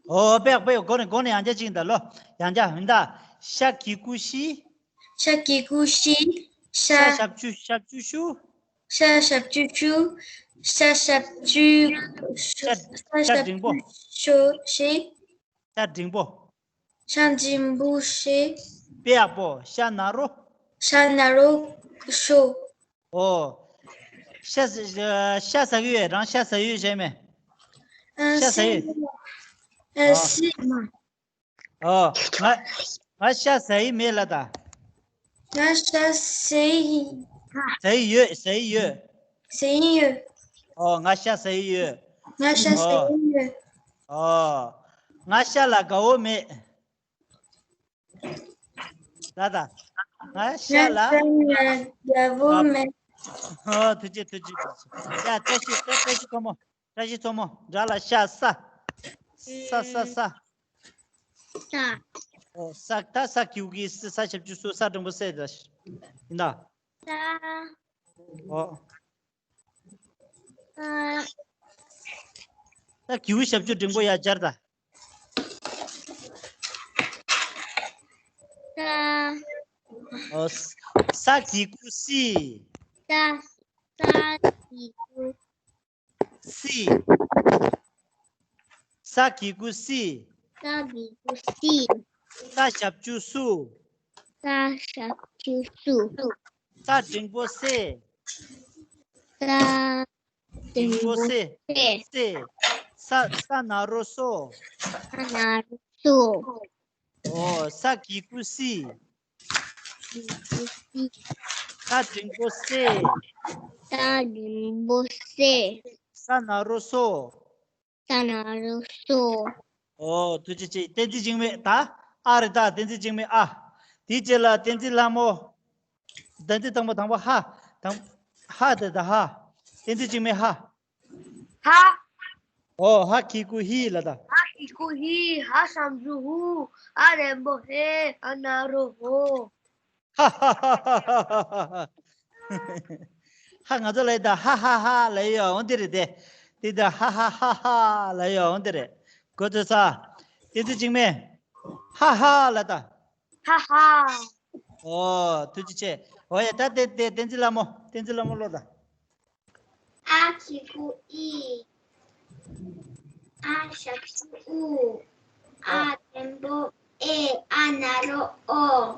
ཨོ། དཔེ་ཡག་པོ་ཡོད། མགོ་ནས་མགོ་ནས་ཡང་བསྐྱར་གཅིག་ད་ལོ། ཡང་བསྐྱར་ཡིན་ད། ཤ་གི་གུ་ཤི། ཤ་གི་གུ་ཤི། ཤ། ཤ་ཞབས་ཀྱུ་ཞབས་ཀྱུ་ཤུ། ཤ་ཞབས་ཀྱུ་ཤུ། ཤ་ཞབས་ཀྱུ་ཤ། ཤ་ཞབས་འགྲེང་བུ། ཀྱུ་ཤོ་ཤི། ཤ་འགྲེང་བུ། ཤ་འགྲེང་བུ་ཤི། དཔེ་ཡག་པོ། ཤ་ན་རོ། ཤ་ན་རོ་ཤོ། ཨོ། ཤ་ཟ་ཤ་ཟ་གི་ཡོད། རང་ཤ་ཟ་ཡོད་བྱས་མེད། ཨ། ཤ་ཟ་ཡོད། ཨ། ཨོ། ཤི་མ། ཨོ། ང་ང་ཤ་ཟ་ཡི་མེད་ལ་ད། ང་ཤ་ཟ་ཡི། ཟ་ཡི་ཡོད། ཟ་ཡི་ཡོད། ཟ་ཡི་ཡོད། ཨོ། ང་ཤ་ཟ་ཡི་ཡོད། ང་ཤ་ཟ་ཡི་ཡོད། ཨོ། ང་ཤ་ལ་དགའ་བོ་མེད། ད་ད། ང་ཤ་ལ། ང་ཤ་ལ་དགའ་བོ་མེད། ཨོ། ཐུགས་རྗེ་ཐུགས་རྗེ་ཐུགས་རྗེ། ཡ། བཀྲ་ཤིས་བཀྲ་ཤིས་ཚོ་མོ། བཀྲ་ཤིས་ཚོ་མོ། དགྲ་ལ་ཤ་ས། ས་ས་ས། ས། ཨོ། ས། ད་ས་གི་གུ་གི་ས། ས་ཞབས་ཀྱུ་སུ། ས་འགྲེང་བུ་སེ་ད། ཡིན་ད། ས། ཨོ། ཨ། ད་གི་གུ་ཞབས་ཀྱུ་འགྲེང་བུ་ཡ་སྦྱར་ད། ས། ཨོ། ས། ས་གི་གུ་སི། ས། ས་གི་གུ། སི། ས་གི་གུ་སི། ས་གི་གུ་སི། ས་ཞབས་ཀྱུ་སུ། ས་ཞབས་ཀྱུ་སུ། ས་འགྲེང་བུ་སེ། ས་འགྲེང་བུ་སེ། སེ། ས། ས་ན་རོ་སོ། ས་ན་རོ་སོ། ཨོ། ས་གི་གུ་སི། གི་གུ་སི། ས་འགྲེང་བུ་སེ། ས་འགྲེང་བུ་སེ། ས་ན་རོ་སོ། ས་ན་རོ་སོ། ཨོ། ཐུགས་རྗེ་ཆེ། བསྟན་འཛིན་འཇིགས་མེད་ད། ཨ་རེད་ད། བསྟན་འཛིན་འཇིགས་མེད་ཨ། དེའི་རྗེས་ལ་བསྟན་འཛིན་ལྷ་མོ། བསྟན་འཛིན་དང་པོ་དང་པོ་ཧ། དང་། ཧ་དེ་ད་ཧ། བསྟན་འཛིན་འཇིགས་མེད་ཧ། ཧ། ཨོ། ཧ་གི་གུ་ཧི་ལ་ད། ཧ་གི་གུ་ཧི། ཧ་ཞབས་ཀྱུ་ཧུ། ཨ་འགྲེང་བུ་ཧེ། ཨ་ན་རོ་ཧོ། ཧ་ཧ་ཧ། ཧ། ང་ཚོ་ལ་ཡི་ད་ཧ་ཧ་ཧ་ལ་ཡི་ཡོང་དེ་རེད་དེ། དེ་ད་ཧ་ཧ་ཧ་ཧ་ལ་ཡི་ཡོང་དེ་རེད། གོ་ཚོད་ས། བསྟན་འཛིན་འཇིགས་མེད། ཧ་ཧ་ལ་ད། ཧ་ཧ། ཨོ་ཐུགས་རྗེ་ཆེ། ཨོ་ཡ་ད་དེ་དེ་བསྟན་འཛིན་ལྷ་མོ། བསྟན་འཛིན་ལྷ་མོ་ཀློག་ད། ཨ་གི་གུ་ཨི། ཨ་ཞབས་ཀྱུ་ཨུ། ཨ་འགྲེང་བུ་ཨེ། ཨ་ན་རོ་ཨོ།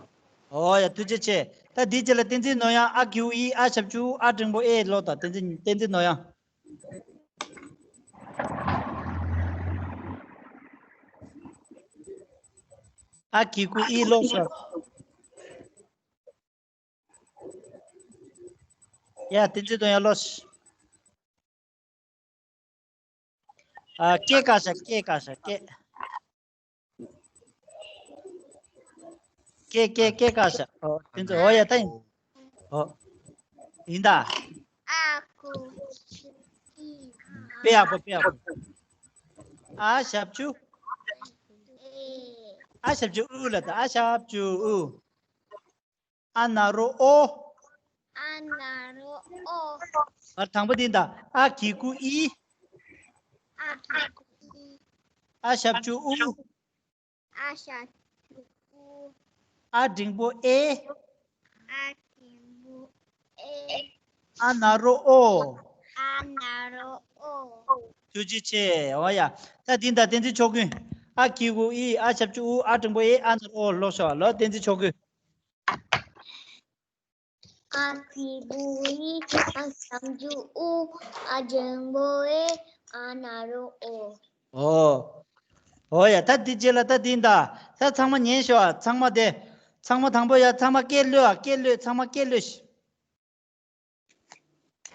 ཨོ་ཡ་ཐུགས་རྗེ་ཆེ། ད་འདིའི་རྗེས་ལ་བསྟན་འཛིན་ནོར་དབྱངས། ཨ་གི་གུ་ཨི། ཨ་ཞབས་ཀྱུ་ཨུ། ཨ་འགྲེང་བུ་ཨེ་ཀློག་ད། བསྟན་འཛིན་བསྟན་འཛིན་ནོར་དབྱངས། ཨ་གི་གུ་ཨི་ཀློག་ཤོག་ཡ་བསྟན་འཛིན་ནོར་དབྱངས་ཀློག་ཤོག་ཨ་སྐད་ག་ཤ། སྐད་ག་ཤ། སྐད། སྐད་སྐད་སྐད་ག་ཤ། ཨོ་བསྟན་འཛིན། ཨོ་ཡ་ད་ཡིན། ཨོ་ཡིན་ད། ཨ་གི་གུ་ཨི། དཔེ་ཡག་པོ། དཔེ་ཡག་པོ། ཨ་ཞབས་ཀྱུ་ཨེ། ཨ་ཞབས་ཀྱུ་ཨུ་ལ་ད། ཨ་ཞབས་ཀྱུ་ཨུ། ཨ་ན་རོ་ཨོ། ཨ་ན་རོ་ཨོ། ཨ་དང་པོ་འདི་ད། ཨ་གི་གུ་ཨི། ཨ་གི་གུ་ཨི། ཨ་ཞབས་ཀྱུ་ཨུ། ཨ་ཞབས་ཀྱུ་ཨུ། ཨ་འགྲེང་བུ་ཨེ། ཨ་འགྲེང་བུ་ཨེ། ཨ་ན་རོ་ཨོ། ཨ་ན་རོ་ཨོ། ཐུགས་རྗེ་ཆེ། འོ་ཡ། ད་འདི་ད་བསྟན་འཛིན་ཆོས་ཀུན། ཨ་གི་གུ་ཨི། ཨ་ཞབས་ཀྱུ་ཨུ། ཨ་འགྲེང་བུ་ཨེ། ཨ་ན་རོ་ཨོ་ཀློག་ཤོག་ལོ། བསྟན་འཛིན་ཆོས་ཀུན། ཨ་གི་གུ་ཨི། ཨ་ཞབས་ཀྱུ་ཨུ། ཨ་འགྲེང་བུ་ཨེ། ཨ་ན་རོ་ཨོ། ཨོ། ཨོ་ཡ། ད་འདི་རྗེས་ལ་ད་འདི་ད། ད་ཚང་མ་ཉན་ཤོག་ཨ། ཚང་མ་དེ། ཚང་མ་དང་པོ་ཡ། ཚང་མ་སྐད་གློད་ཨ། སྐད་གློད། ཚང་མ་སྐད་གློད་ཤིག་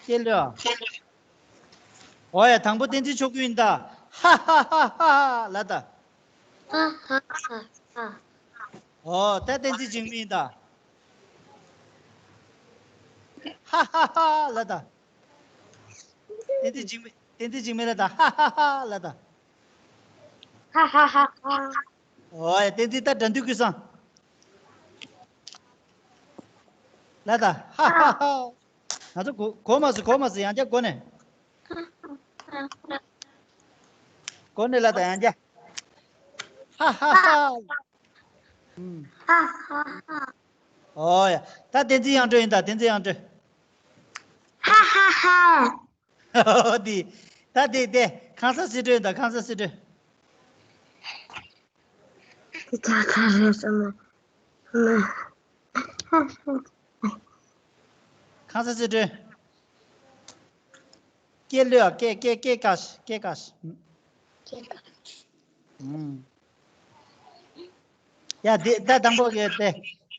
སྐད་གློད་ཨ། ཨོ་ཡ། དང་པོ་བསྟན་འཛིན་ཆོས་ཀུན་ཡིན་ད། ཧ་ཧ་ཧ་ཧ་ལ་ད། ཧ་ཧ་ཧ་ཧ། ཨོ་ད་བསྟན་འཛིན་འཇིགས་མེད་ཡིན་ད། ཧ་ཧ་ཧ་ལ་ད། བསྟན་འཛིན་འཇིགས་མེད། བསྟན་འཛིན་འཇིགས་མེད་ལ་ད། ཧ་ཧ་ཧ་ལ་ད། ཧ་ཧ་ཧ་ཧ། ཨོ་ཡ། བསྟན་འཛིན་ད་དགྲ་འདུལ་ཀུན་བཟང་ལ་ད། ཧ་ཧ་ཧ། ང་ཚོ་གོ་གོ་མ་སོང་། གོ་མ་སོང་། ཡང་བསྐྱར་གོ་ནས། གོ་ནས་ལ་ད་ཡང་བསྐྱར། ཧ་ཧ་ཧ། ཧ་ཧ་ཧ། ཨོ་ཡ། ད་བསྟན་འཛིན་དབྱངས་སྒྲོན་ཡིན་ད། བསྟན་འཛིན་དབྱངས་སྒྲོན། ཧ་ཧ་ཧ། འོ་དེ། ད་དེ་དེ། ཁང་གསར་སི་ཁྲོན་ད། ཁང་གསར་སི་ཁྲོན། དེ་ད་ག་རེ་ཟེར་ན། ཁང་གསར་སི་ཁྲོན། སྐད་གློད་ཨ། སྐད་སྐད་སྐད་ག་ཤ། སྐད་ག་ཤ། སྐད་ག་ཤ། ཨུམ། ཡ་དེ་ད་དང་པོ་གི་དེ་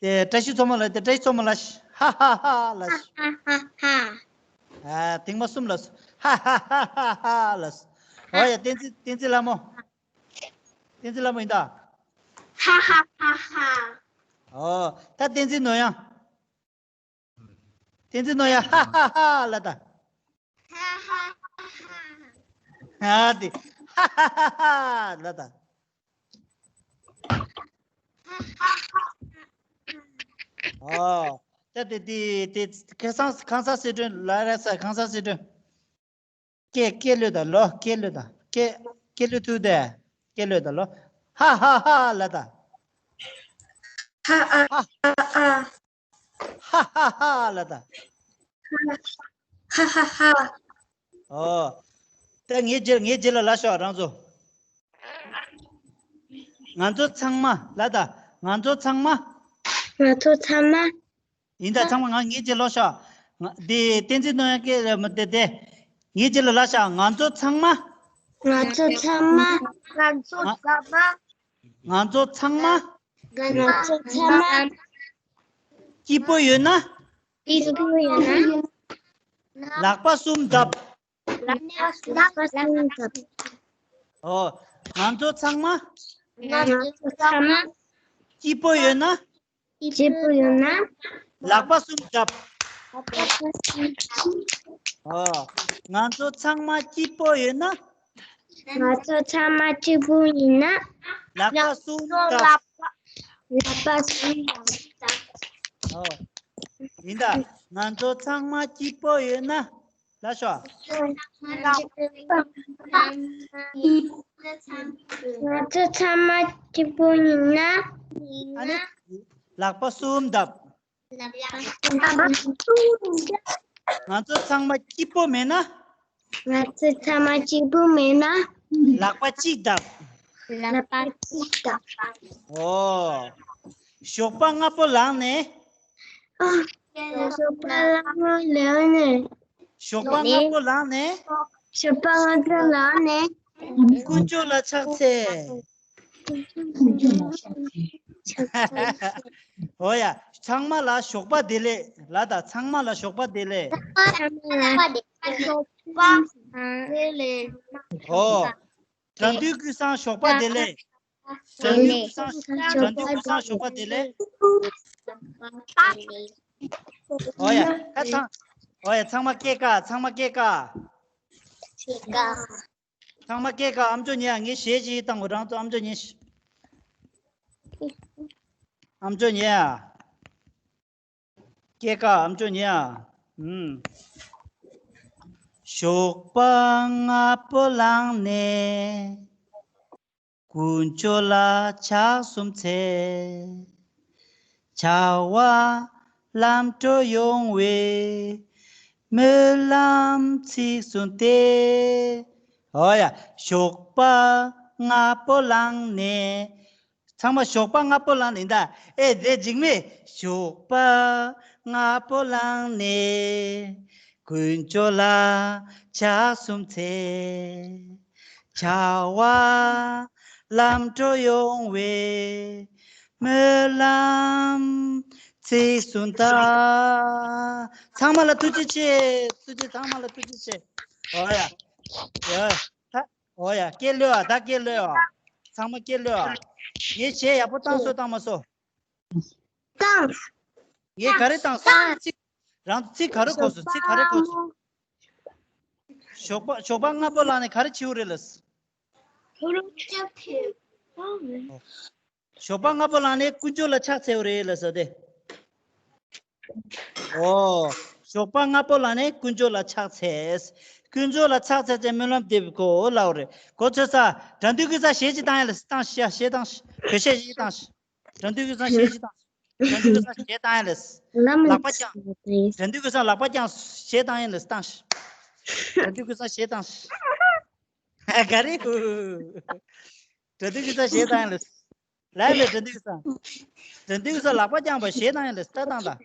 དེ་བཀྲ་ཤིས་མཚོ་མོ་ལ། དེ་བཀྲ་ཤིས་མཚོ་མོ་ལ་ཤ། ཧ་ཧ་ཧ་ལ་ཤ། ཧ་ཧ་ཧ། ཨ་ཐེངས་མ་གསུམ་ལ་ཤ། ཧ་ཧ་ཧ་ཧ་ལ་ཤ། ཨོ་ཡ། བསྟན་འཛིན་བསྟན་འཛིན་ལྷ་མོ། བསྟན་འཛིན་ལྷ་མོ་ཡིན་ད། ཧ་ཧ་ཧ་ཧ། ཨོ་ད་བསྟན་འཛིན་ནོར་དབྱངས། བསྟན་འཛིན་ནོར་དབྱངས། ཧ་ཧ་ཧ་ལ་ད། ཧ་ཧ་ཧ། ཨ་དེ། ཧ་ཧ་ཧ་ཧ་ལ་ད། ཨོ། ད་དེ་དེ་དེ་ཁ་སང་ཁང་གསར་སི་ཁྲོན་ལ་རེད་ས། ཁང་གསར་སི་ཁྲོན། སྐད་སྐད་གློད་ད་ལོ། སྐད་གློད་ད། སྐད་སྐད་གློད་ཐུབ་དེ། སྐད་གློད་ད་ལོ། ཧ་ཧ་ཧ་ལ་ད། ཧ་ཨ་ཨ་ཨ། ཧ་ཧ་ཧ་ལ་ད། ཧ་ཧ་ཧ། ཨོ། ད་ངའི་རྗེས་ངའི་རྗེས་ལ་ལ་ཤོག་རང་ཚོ། ང་ཚོ་ཚང་མ་ལ་ད། ང་ཚོ་ཚང་མ། ང་ཚོ་ཚང་མ། ཡིན་ད། ཚང་མ་ང་ངའི་རྗེས་ལ་ཤོག་ང་དེ་བསྟན་འཛིན་ནོར་དབྱངས་སྐད་མ་དེ་དེ། ངའི་རྗེས་ལ་ལ་ཤོག་ང་ཚོ་ཚང་མ། ང་ཚོ་ཚང་མ། ང་ཚོ་ཚང་མ། ང་ཚོ་ཚང་མ། ང་ཚོ་ཚང་མ། སྐྱིད་པོ་ཡོད་ན། སྐྱིད་པོ་ཡོད་ན། ལག་པ་གསུམ་བརྡབ། ལག་པ་གསུམ་བརྡབ། ཨོ། ང་ཚོ་ཚང་མ། ང་ཚོ་ཚང་མ། སྐྱིད་པོ་ཡོད་ན། སྐྱིད་པོ་ཡོད་ན། ལག་པ་གསུམ་བརྡབ། ལག་པ་གསུམ་བརྡབ། ཨོ། ང་ཚོ་ཚང་མ་སྐྱིད་པོ་ཡོད་ན། ང་ཚོ་ཚང་མ་སྐྱིད་པོ་ཡིན་ན། ལག་པ་གསུམ་བརྡབ། ལག་པ་གསུམ་བརྡབ། ཨོ། ཡིན་ད། ང་ཚོ་ཚང་མ་སྐྱིད་པོ་ཡོད་ན། ལ་ཤོག་ང་ཚོ་ཚང་མ་སྐྱིད་པོ་ཡིན་ན། ཨ་ནི། ལག་པ་གསུམ་བརྡབ། ང་ཚོ་ཚང་མ་སྐྱིད་པོ་མེད་ན། ང་ཚོ་ཚང་མ་སྐྱིད་པོ་མེད་ན། ལག་པ་གཅིག་བརྡབ། ལག་པ་གཅིག་བརྡབ། ཨོ། ཞོགས་པ་སྔ་པོ་ལངས་ནས། ཨ། ཞོགས་པ་སྔ་པོ་ལངས་ནས། ཞོགས་པ་སྔ་པོ་ལངས་ནས། ཞོགས་པ་སྔ་པོ་ལངས་ནས། ཀུན་སྤྱོད་ལ་ཕྱག་འཚལ། ཨོ་ཡ། ཚང་མ་ལ་ཞོགས་པ་བདེ་ལེགས། ལ་དང་ཚང་མ་ལ་ཞོགས་པ་བདེ་ལེགས། ཞོགས་པ་བདེ་ལེགས། ཨོ། དགྲ་འདུལ་ཀུན་བཟང་ཞོགས་པ་བདེ་ལེགས། དགྲ་འདུལ་ཀུན་བཟང་། དགྲ་འདུལ་ཀུན་བཟང་ཞོགས་པ་བདེ་ལེགས། ཨོ་ཡ། ད་ཚང་། ཨོ་ཡ། ཚང་མ་སྐད་བཀག་ཚང་མ་སྐད་བཀག་ཚང་མ་སྐད་བཀག་ཨམ་ཅོག་ཉན་ཨ། ངས་གཞས་ཅིག་བཏང་གོ་རང་ཚོ་ཨམ་ཅོག་ཉན་ཤིག་ཨམ་ཅོག་ཉན་ཨ། སྐད་བཀག་ཨམ་ཅོག་ཉན་ཨ། ཨུམ། ཞོགས་པ་སྔ་པོ་ལངས་ནས། ཀུན་སྤྱོད་ལ་ཕྱག་གསུམ་འཚལ། བྱ་བ་ལམ་འགྲོ་ཡོང་བའི་སྨོན་ལམ་ཚིག་གསུམ་སྟེ། ཨོ་ཡ། ཞོགས་པ་སྔ་པོ་ལངས་ནས། ཚང་མ་ཞོགས་པ་སྔ་པོ་ལངས་ནས་ད། ཨེ་དེ་འཇིགས་མེད། ཞོགས་པ་སྔ་པོ་ལངས་ནས། ཀུན་སྤྱོད་ལ་ཕྱག་གསུམ་འཚལ། བྱ་བ་ལམ་འགྲོ་ཡོང་བའི་སྨོན་ལམ་ཚིག་གསུམ་ལྟར། ཚང་མ་ལ་ཐུགས་རྗེ་ཆེ། ཐུགས་རྗེ། ཚང་མ་ལ་ཐུགས་རྗེ་ཆེ། ཨོ་ཡ། ཡ། ད། ཨོ་ཡ། སྐད་ལོས་ཨ། ད་སྐད་ལོས་ཨ། ཚང་མ་སྐད་ལོས་ཨ། ངས་གཞས་ཡག་པོ་བཏང་སོང་བཏང་མ་སོང་། བཏང་། ངས་ག་རེ་བཏང་སོང་། ཚིག་རང་ཚོ་ཚིག་ག་རེ་གོ་སོང་། ཚིག་ག་རེ་གོ་སོང་། ཞོགས་པ་ཞོགས་པ་སྔ་པོ་ལངས་ནས་ག་རེ་བྱེད་འོ་རེད་ལབ། ཞོགས་པ་སྔ་པོ་ལངས་ནས་ཀུན་སྤྱོད་ལ་ཕྱག་འཚལ་འོ་རེད་ལབ་ཟེར་ཏེ། ཨོ། ཞོགས་པ་སྔ་པོ་ལངས་ནས་ཀུན་སྤྱོད་ལ་ཕྱག་འཚལ། ཀུན་སྤྱོད་ལ་ཕྱག་འཚལ་ཏེ་སྨོན་ལམ་འདེབས་དགོས་ལབ་རེད། གོ་ཚོད་ས། དགྲ་འདུལ་ཀུན་བཟང་གཞས་ཅིག་བཏང་ཡ་ལ་བཏང་ཤ་གཞས་བཏང་ཤ། བོད་གཞས་ཅིག་བཏང་ཤ། དགྲ་འདུལ་ཀུན་བཟང་གཞས་ཅིག་བཏང་ཤ། དགྲ་འདུལ་ཀུན་བཟང་གཞས་བཏང་ཡ་ལ། ལག་པ་བརྐྱངས། དགྲ་འདུལ་ཀུན་བཟང་ལག་པ་བརྐྱངས། གཞས་བཏང་ཡ་ལ་བཏང་ཤ། དགྲ་འདུལ་ཀུན་བཟང་གཞས་བཏང་ཤ། ག་རེ། དགྲ་འདུལ་ཀུན་བཟང་གཞས་བཏང་ཡ་ལ། ལ་ལ་དགྲ་འདུལ་ཀུན་བཟང་། དགྲ་འདུལ་ཀུན་བཟང་ལག་པ་བརྐྱངས་པ་གཞས་བཏང་ཡ་ལ་ལྟ་སྟངས་དང་།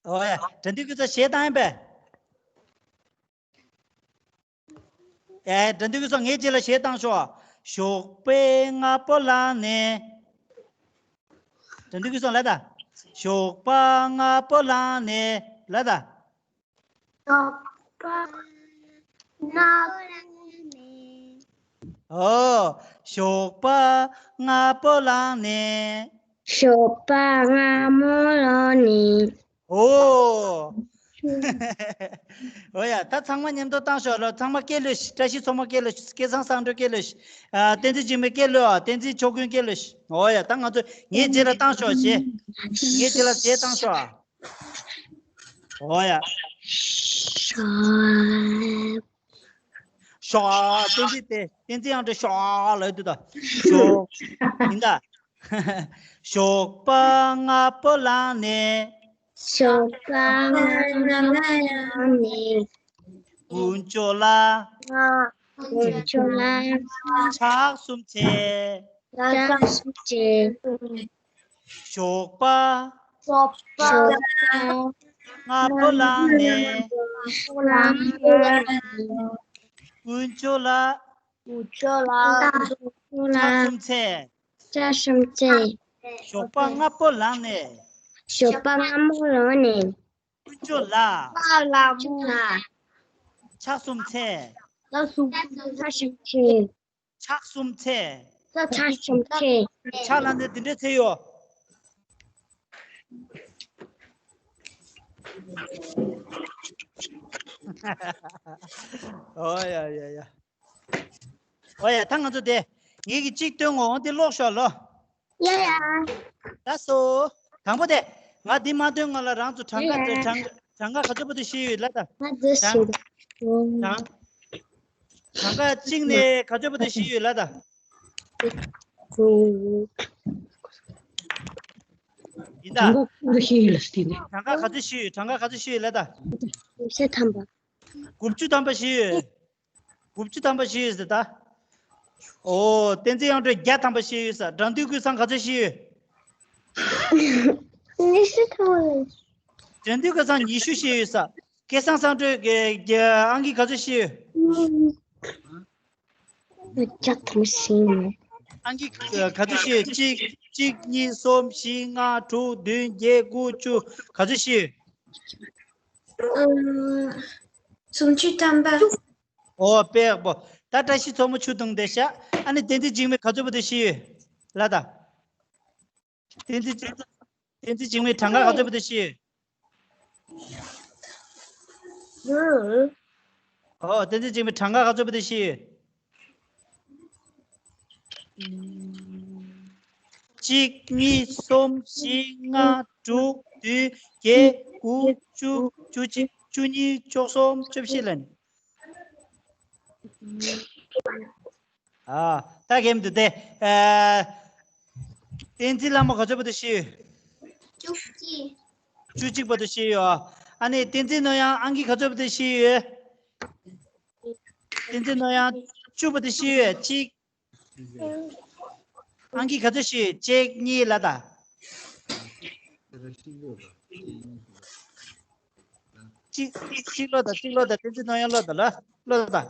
ཨོ་ཡ། དགྲ་འདུལ་ཀུན་བཟང་གཞས་བཏང་ཡིན་པས། ཨེ། དགྲ་འདུལ་ཀུན་བཟང་ངའི་རྗེས་ལ་གཞས་བཏང་ཤོག་ཞོགས་པའི་སྔ་པོ་ལངས་ནས། དགྲ་འདུལ་ཀུན་བཟང་ལ་ད། ཞོགས་པ་སྔ་པོ་ལངས་ནས་ལ་ད། ཞོགས་པ་སྔ་པོ་ལངས་ནས། ཨོ། ཞོགས་པ་སྔ་པོ་ལངས་ནས། ཞོགས་པ་སྔ་མོ་ལངས་ནས། ཨོ། ཨོ་ཡ། ད་ཚང་མ་མཉམ་དུ་བཏང་ཤོག་ལོ། ཚང་མ་སྐད་ལོས་ཤིག་བཀྲ་ཤིས་མཚོ་མོ་སྐད་ལོས་ཤིག་སྐལ་བཟང་བསམ་གྲུབ་སྐད་ལོས་ཤིག་ཨ། བསྟན་འཛིན་འཇིགས་མེད་སྐད་ལོས་ཨ། བསྟན་འཛིན་ཕྱོགས་ཀུན་སྐད་ལོས་ཤིག་ཨོ་ཡ། ད་ང་ཚོ་ངའི་རྗེས་ལ་བཏང་ཤོག་ཞེས། ངའི་རྗེས་ལ་གཞས་བཏང་ཤོག་ཨ། ཨོ་ཡ། ཤོག་བསྟན་འཛིན་དེ་བསྟན་འཛིན་ཡང་འདྲ་ཤོག་ལབ་དུས་ད། ཞོགས། ཡིན་ད། ཞོགས་པ་སྔ་པོ་ལངས་ནས། ཞོགས་པ་སྔ་པོ་ལངས་ནས། ཀུན་སྤྱོད་ལ། ཀུན་སྤྱོད་ལ། ཕྱག་གསུམ་འཚལ། ཕྱག་གསུམ་འཚལ། ཞོགས་པ། ཞོགས་པ། སྔ་པོ་ལངས་ནས། སྔ་པོ་ལངས་ནས། ཀུན་སྤྱོད་ལ། ཀུན་སྤྱོད་ལ། ཕྱག་གསུམ་འཚལ། ཕྱག་གསུམ་འཚལ། ཞོགས་པ་སྔ་པོ་ལངས་ནས། ཞོགས་པ་སྔ་མོ་ལངས་ནས། ཀུན་སྤྱོད་ལ། ཀུན་སྤྱོད་ལ། ཕྱག་གསུམ་འཚལ། ཕྱག་གསུམ་འཚལ། ཕྱག་གསུམ་འཚལ། ཕྱག་གསུམ་འཚལ། ཕྱག་ལ་ནི་འདི་འདྲའི་འཚལ་ཡོད། ཨོ་ཡ་ཡ་ཡ། ཨོ་ཡ། ད་ང་ཚོ་དེ། ངེད་ཀྱིས་གཅིག་སྟོན་ངོ་། འོ་དེ་ཀློག་ཤོག་ལོ། ཡ་ཡ། ད་སོ། དང་པོ་དེ། ང་འདི་མ་སྟོན་སྔོན་ལ་རང་ཚོ་གྲངས་ཀ་ཡ་ཡ། གྲངས། གྲངས་ཀ་ག་ཚོད་བར་དུ་ཤེས་ཡོད་ལབ་དང་། ང་འདི་ཤེས། གྲངས་གྲངས་ཀ་གཅིག་ནས་ག་ཚོད་བར་དུ་ཤེས་ཡོད་ལབ་དང་། ཡིན་ད། གྲངས་ཀ་ག་ཚོད་ཤེས་ཡོད། གྲངས་ཀ་ག་ཚོད་ཤེས་ཡོད་ལབ་དང་། ཉི་ཤུ་ཐམ་པ། དགུ་བཅུ་ཐམ་པ་ཤེས་ཡོད། དགུ་བཅུ་ཐམ་པ་ཤེས་ཡོད་ཟེར་ད། ཨོ། བསྟན་འཛིན་དབྱངས་སྒྲོན་བརྒྱ་ཐམ་པ་ཤེས་ཡོད་ས། དགྲ་འདུལ་ཀུན་བཟང་ག་ཚོད་ཤེས་ཡོད། ཉི་ཤུ་ཐམ་པ། དགྲ་འདུལ་ཀུན་བཟང་ཉི་ཤུ་ཤེས་ཡོད་ས། སྐལ་བཟང་བསམ་གྲུབ་ཀྱི་ཀྱི་ཨང་ཀི་ག་ཚོད་ཤེས་ཡོད། བརྒྱ་ཐམ་པ་ཤེས་ཡོད། ཨང་ཀི་ག་ཚོད་ཤེས་ཡོད། གཅིག་གཅིག་གཉིས་གསུམ་བཞི་ལྔ་དྲུག་བདུན་བརྒྱད་དགུ་བཅུ་ག་ཚོད་ཤེས་ཡོད། ཨ། སུམ་ཅུ་ཐམ་པ། ཨོ་དཔེ་ཡག་པོ། ད་བཀྲ་ཤིས་མཚོ་མོ་ཆུ་བཏུང་བསྡད་ཤག་ཨ་ནི་བསྟན་འཛིན་འཇིགས་མེད་ག་ཚོད་བར་དུ་ཤེས་ཡོད་ལབ་དང་། བསྟན་འཛིན་བསྟན་འཛིན་འཇིགས་མེད་གྲངས་ཀ་ག་ཚོད་བར་དུ་ཤེས་ཡོད། ཨོ་བསྟན་འཛིན་འཇིགས་མེད་གྲངས་ཀ་ག་ཚོད་བར་དུ་ཤེས་ཡོད། གཅིག་གཉིས་གསུམ་བཞི་ལྔ་དྲུག་བདུན་བརྒྱད་དགུ་བཅུ་བཅུ་གཅིག་བཅུ་གཉིས་བཅུ་གསུམ་བཅུ་བཞི་ལ་ནི། ཨ། ད་གེམ་དུ་དེ། ཨ། བསྟན་འཛིན་ལྷ་མོ་ག་ཚོད་བར་དུ་ཤེས་ཡོད། བཅུ་གཅིག་བཅུ་གཅིག་བར་དུ་ཤེས་ཡོད། ཨ་ནི་བསྟན་འཛིན་ནོར་གཡང་ཨང་ཀི་ག་ཚོད་བར་དུ་ཤེས་ཡོད། བསྟན་འཛིན་ནོར་གཡང་བཅུ་བར་དུ་ཤེས་ཡོད། གཅིག་ཨང་ཀི་ག་ཚོད་ཤེས་ཡོད། གཅིག་གཉིས་ལབ་དང་། གཅིག་གཅིག་ཀློག་དང་། གཅིག་ཀློག་དང་། བསྟན་འཛིན་ནོར་གཡང་ཀློག་དང་། ལ་ཀློག་དང་།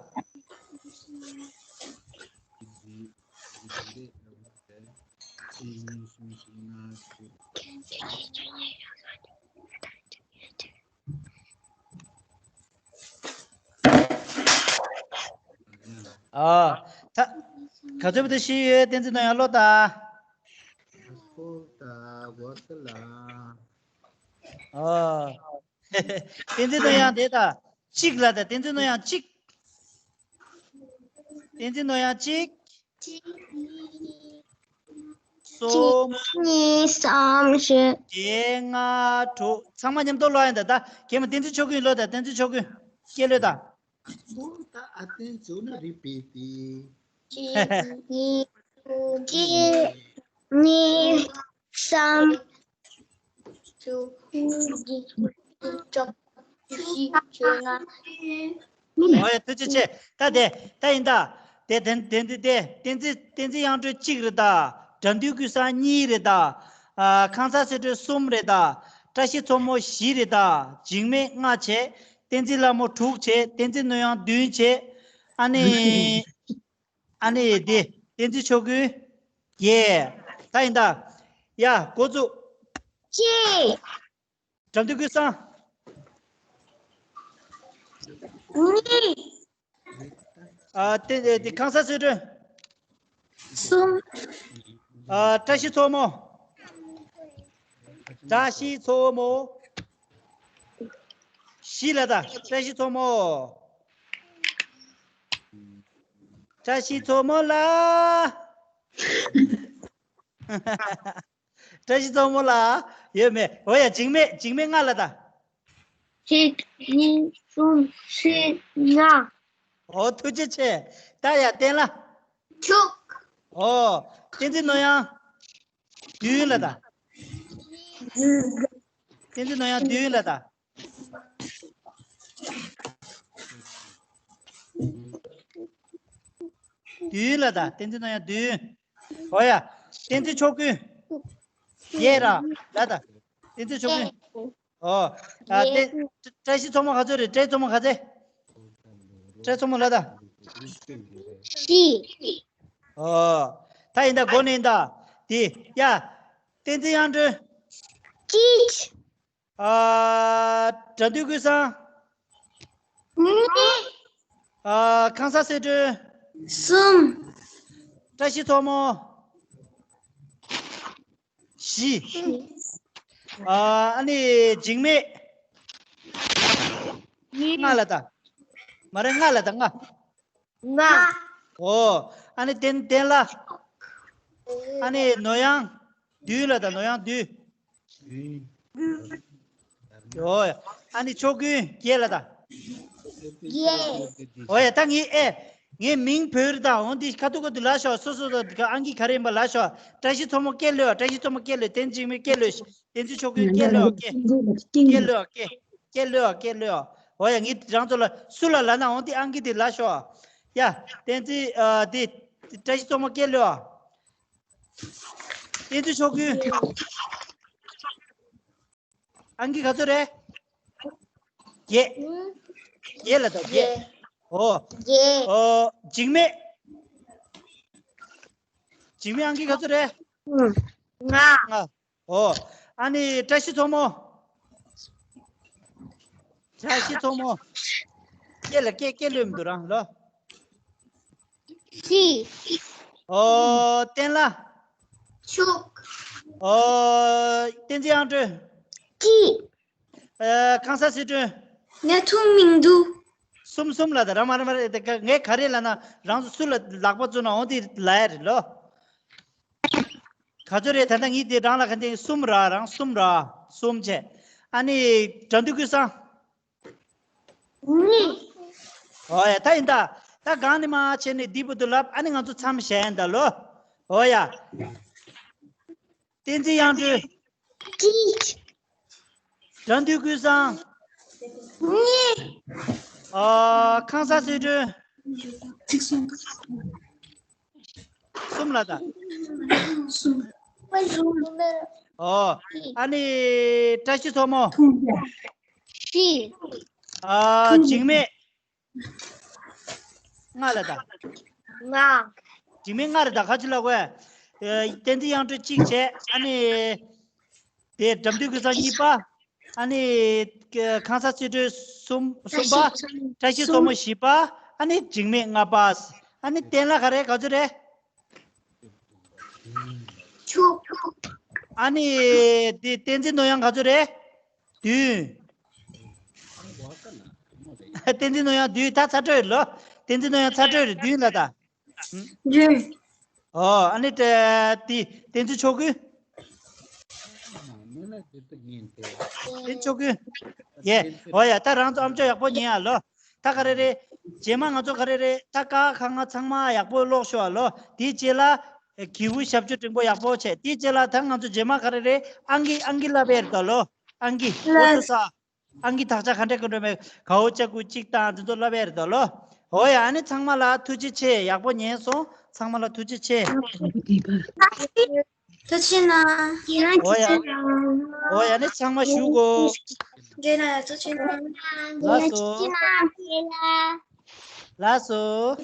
ཨ། ད་ག་ཚོད་བར་དུ་ཤེས་ཡོད། བསྟན་འཛིན་ནོར་གཡང་ཀློག་དང་། ཨ། བསྟན་འཛིན་ནོར་གཡང་དེ་ད་གཅིག་ལབ་དང་། བསྟན་འཛིན་ནོར་གཡང་གཅིག་བསྟན་འཛིན་ནོར་གཡང་གཅིག་གཅིག་གཉིས། གསུམ། གཉིས། གསུམ། བཞི། བརྒྱད། ལྔ། དྲུག་ཚང་མ་མཉམ་དུ་ཀློག་ཡིན་ད། ད་གེ་མ་བསྟན་འཛིན་ཆོས་ཀུན་ཀློག་དང་། བསྟན་འཛིན་ཆོས་ཀུན། སྐད་ཀློག་དང་། ད་ཨ་བསྟན་འཛིན་ན་རེ་བེ་ཏི། གཅིག་གཉིས། གཅིག་གཉིས། གསུམ། དྲུག་བདུན། བཅུ་གཅིག་བཅོ་ལྔ། ཨོ་ཡ། ཐུགས་རྗེ་ཆེ། ད་དེ་ད་ཡིན་ད། དེ་དེ་དེ་དེ་དེ་བསྟན་འཛིན། བསྟན་འཛིན་དབྱངས་སྒྲོན་གཅིག་རེད་ད། དགྲ་འདུལ་ཀུན་བཟང་གཉིས་རེད་ད། ཨ། ཁང་གསར་གསེར་སྒྲོན་གསུམ་རེད་ད། བཀྲ་ཤིས་མཚོ་མོ་བཞི་རེད་ད། འཇིགས་མེད་ལྔ་བྱས། བསྟན་འཛིན་ལྷ་མོ་དྲུག་བྱས། བསྟན་འཛིན་ནོར་གཡང་བདུན་བྱས། ཨ་ནི། ཨ་ནི་དེ་བསྟན་འཛིན་ཆོས་ཀུན་བརྒྱད། ད་ཡིན་ད། ཡ། འགོ་བཙུགས། གཅིག་དགྲ་འདུལ་ཀུན་བཟང་། གཉིས། ཨ། དེ་དེ་ཁང་གསར་གསེར་སྒྲོན། གསུམ། ཨ། བཀྲ་ཤིས་མཚོ་མོ། བཀྲ་ཤིས་མཚོ་མོ། བཞི་ལབ་དང་། བཀྲ་ཤིས་མཚོ་མོ། བཀྲ་ཤིས་མཚོ་མོ་ལ། བཀྲ་ཤིས་མཚོ་མོ་ལ་ཡོད་མེད། འོ་ཡ། འཇིགས་མེད། འཇིགས་མེད་ལྔ་ལབ་དང་། གཅིག་གཉིས། གསུམ། བཞི། ལྔ། ཨོ། ཐུགས་རྗེ་ཆེ། ད་ཡ། བསྟན་ལ། དྲུག་ཨོ། བསྟན་འཛིན་ནོར་གཡང་བདུན་ལབ་དང་། བསྟན་འཛིན་ནོར་གཡང་བདུན་ལབ་དང་། བདུན་ལབ་དང་། བསྟན་འཛིན་ནོར་གཡང་བདུན། ཨོ་ཡ། བསྟན་འཛིན་ཆོས་ཀུན། བརྒྱད་ར་ལབ་དང་། བསྟན་འཛིན་ཆོས་ཀུན། ཨོ། ཨ། བསྟན། བཀྲ་ཤིས་མཚོ་མོ་ག་ཚོད་རེད། བཀྲ་ཤིས་མཚོ་མོ་ག་ཚོད། བཀྲ་ཤིས་མཚོ་མོ་ལབ་དང་། བཞི། ཨོ། ད་ཡིན་ད། འགོ་ནས་ཡིན་ད། དེ་ཡ། བསྟན་འཛིན་དབྱངས་སྒྲོན། གཅིག་ཨ། དགྲ་འདུལ་ཀུན་བཟང་། གཉིས། ཨ། ཁང་གསར་གསེར་སྒྲོན། གསུམ། བཀྲ་ཤིས་མཚོ་མོ། བཞི། ཨ། ཨ་ནི་འཇིགས་མེད། གཉིས། ལྔ་ལབ་དང་། མ་རེད། ལྔ་ལབ་དང་། ལྔ། ལྔ། ཨོ། ཨ་ནི་བསྟན། བསྟན་ལ། ཨ་ནི་ནོར་གཡང་བདུན་ལབ་དང་། ནོར་གཡང་བདུན། ཡོ་ཡ། ཨ་ནི་ཕྱོགས་ཀུན་བརྒྱད་ལ་ད། བརྒྱད། ཨོ་ཡ། ད་ངས་ཨེ། ངས་མིང་བོས་རེད། ད་འོང་འདི་ཁ་ཐུག་ཁ་ཐུག་ལ་ཤོག་སོ་སོ་སོ་ཨང་ཀི་ག་རེ་ཡིན་པ་ལ་ཤོག་བཀྲ་ཤིས་མཚོ་མོ་སྐད་ལོས། བཀྲ་ཤིས་མཚོ་མོ་སྐད་ལོས། བསྟན་འཛིན་འཇིགས་མེད་སྐད་ལོས། བསྟན་འཛིན་ཕྱོགས་ཀུན་སྐད་ལོས། སྐད་སྐད་ལོས། སྐད་སྐད་ལོས། སྐད་ལོས། ཨོ་ཡ། ངས་རང་ཚོ་ལ་སུ་ལ་ལབ་ན་འོང་འདི་ཨང་ཀི་འདི་ལ་ཤོག་ཡ། བསྟན་འཛིན་ཨ་འདི་བཀྲ་ཤིས་མཚོ་མོ་སྐད་ལོས། བསྟན་འཛིན་ཕྱོགས་ཀུན། ཨང་ཀི་ག་ཚོད་རེད། བརྒྱད། བརྒྱད་ལ་ད་བརྒྱད། ཨོ། བརྒྱད། ཨོ། འཇིགས་མེད། འཇིགས་མེད་ཨང་ཀི་ག་ཚོད་རེད། ལྔ། ལྔ། ཨོ། ཨ་ནི་བཀྲ་ཤིས་མཚོ་མོ། བཀྲ་ཤིས་མཚོ་མོ། སྐད་ལ་སྐད་སྐད་ལོས་མི་འདུག་རང་ལོ། བཞི། ཨོ། བསྟན་ལ། དྲུག། ཨོ། བསྟན་འཛིན་དབྱངས་སྒྲོན། བཅུ། ཨ། ཁང་གསར་ཚེ་སྒྲོན། ང་མཐོང་མི་འདུག་གསུམ་གསུམ་ལ་ད་ར་མ་ར་མ་རེད། ད་ངས་ག་རེ་ལབ་ན་རང་ཚོ་སུ་ལ་ལག་པ་བཙུགས་ན་འོང་དེ་ལབ་ཡ་རེད་ལོ། ག་ཚོད་རེད། ད་ལྟ་ངས་དེ་རང་ལ་ག་འདི་གསུམ་ར། རང་གསུམ་ར། གསུམ་བྱས། ཨ་ནི་དགྲ་འདུལ་ཀུན་བཟང་། གཉིས། ཨོ་ཡ། ད་ཡིན་ད། ད་གང་ནས་མ་བྱས་ནས་འདི་བར་དུ་ལབ། ཨ་ནི་ང་ཚོ་མཚམས་བཞག་ཡིན་ད་ལོ། ཨོ་ཡ། བསྟན་འཛིན་དབྱངས་སྒྲོན། གཅིག་དགྲ་འདུལ་ཀུན་བཟང་། གཉིས། ཨ། ཁང་གསར་ཚེ་སྒྲོན། གསུམ་ལ་ད། ཨོ། ཨ་ནི་བཀྲ་ཤིས་མཚོ་མོ། བཞི། ཨ། འཇིགས་མེད། ལྔ་ལ་ད། ལྔ། འཇིགས་མེད་ལྔ་རེད་ད། ག་ཅི་ལབ་དགོས། ཨ། བསྟན་འཛིན་དབྱངས་སྒྲོན་གཅིག་བྱས། ཨ་ནི། དེ་དགྲ་འདུལ་ཀུན་བཟང་གཉིས་པ། ཨ་ནི། ཁང་གསར་ཚེ་སྒྲོན་གསུམ། གསུམ་པ། བཀྲ་ཤིས་མཚོ་མོ་བཞི་པ། ཨ་ནི་འཇིགས་མེད་ལྔ་པ། ཨ་ནི་བསྟན་ལ་ག་རེ་ག་ཚོད་རེད། བཅུ། ཨ་ནི་དེ་བསྟན་འཛིན་ནོར་གཡང་ག་ཚོད་རེད། བདུན། བསྟན་འཛིན་ནོར་གཡང་བདུན། ད་ཚར་གྲབས་ཡོད་ལོ། བསྟན་འཛིན་ནོར་གཡང་ཚར་གྲབས་ཡོད་རེད། བདུན་ལ་ད། བདུན། ཨོ། ཨ་ནི་དེ་བསྟན་འཛིན་ཕྱོགས་ཀུན། བསྟན་འཛིན་ཕྱོགས་ཀུན། ཡེ། ཨོ་ཡ། ད་རང་ཚོ་ཨམ་ཅོག་ཡག་པོ་ཉན་ཡ་ལོ། ད་ག་རེ་རེད། རྗེས་མ་ང་ཚོ་ག་རེ་རེད། ད་ཀ་ཁ་ང་ཚང་མ་ཡག་པོ་ཀློག་ཤོག་ཨ་ལོ། དེའི་རྗེས་ལ། གི་གུ་ཞབས་ཀྱུ་འགྲེང་པོ་ཡག་པོ་བྱས། དེའི་རྗེས་ལ་ད་ང་ཚོ་རྗེས་མ་ག་རེ་རེད། ཨང་ཀི་ཨང་ཀི་ལབ་ཡ་རེད་ད་ལོ། ཨང་ཀི། ཨོ་ཏོ་ས། ཨང་ཀི་དག་ཆ་ག་འདྲ་ག་འདྲ་མེད། གའོ་ཅ་གུ་གཅིག་དང་དེ་ཚོ་ལབ་ཡ་རེད་ད་ལོ། ཨོ་ཡ། ཨ་ནི་ཚང་མ་ལ་ཐུགས་རྗེ་ཆེ། ཡག་པོ་ཉན་སོང་། ཚང་མ་ལ་ཐུགས་རྗེ་ཆེ། ཐུགས་རྗེ་གནང་། ཨོ་ཡ། ཨོ་ཡ། ཨ་ནི་ཚང་མ་བཞུགས་གོ། ཐུགས་རྗེ་གནང་། ཐུགས་རྗེ་གནང་། ལགས་སོ། ལགས་སོ།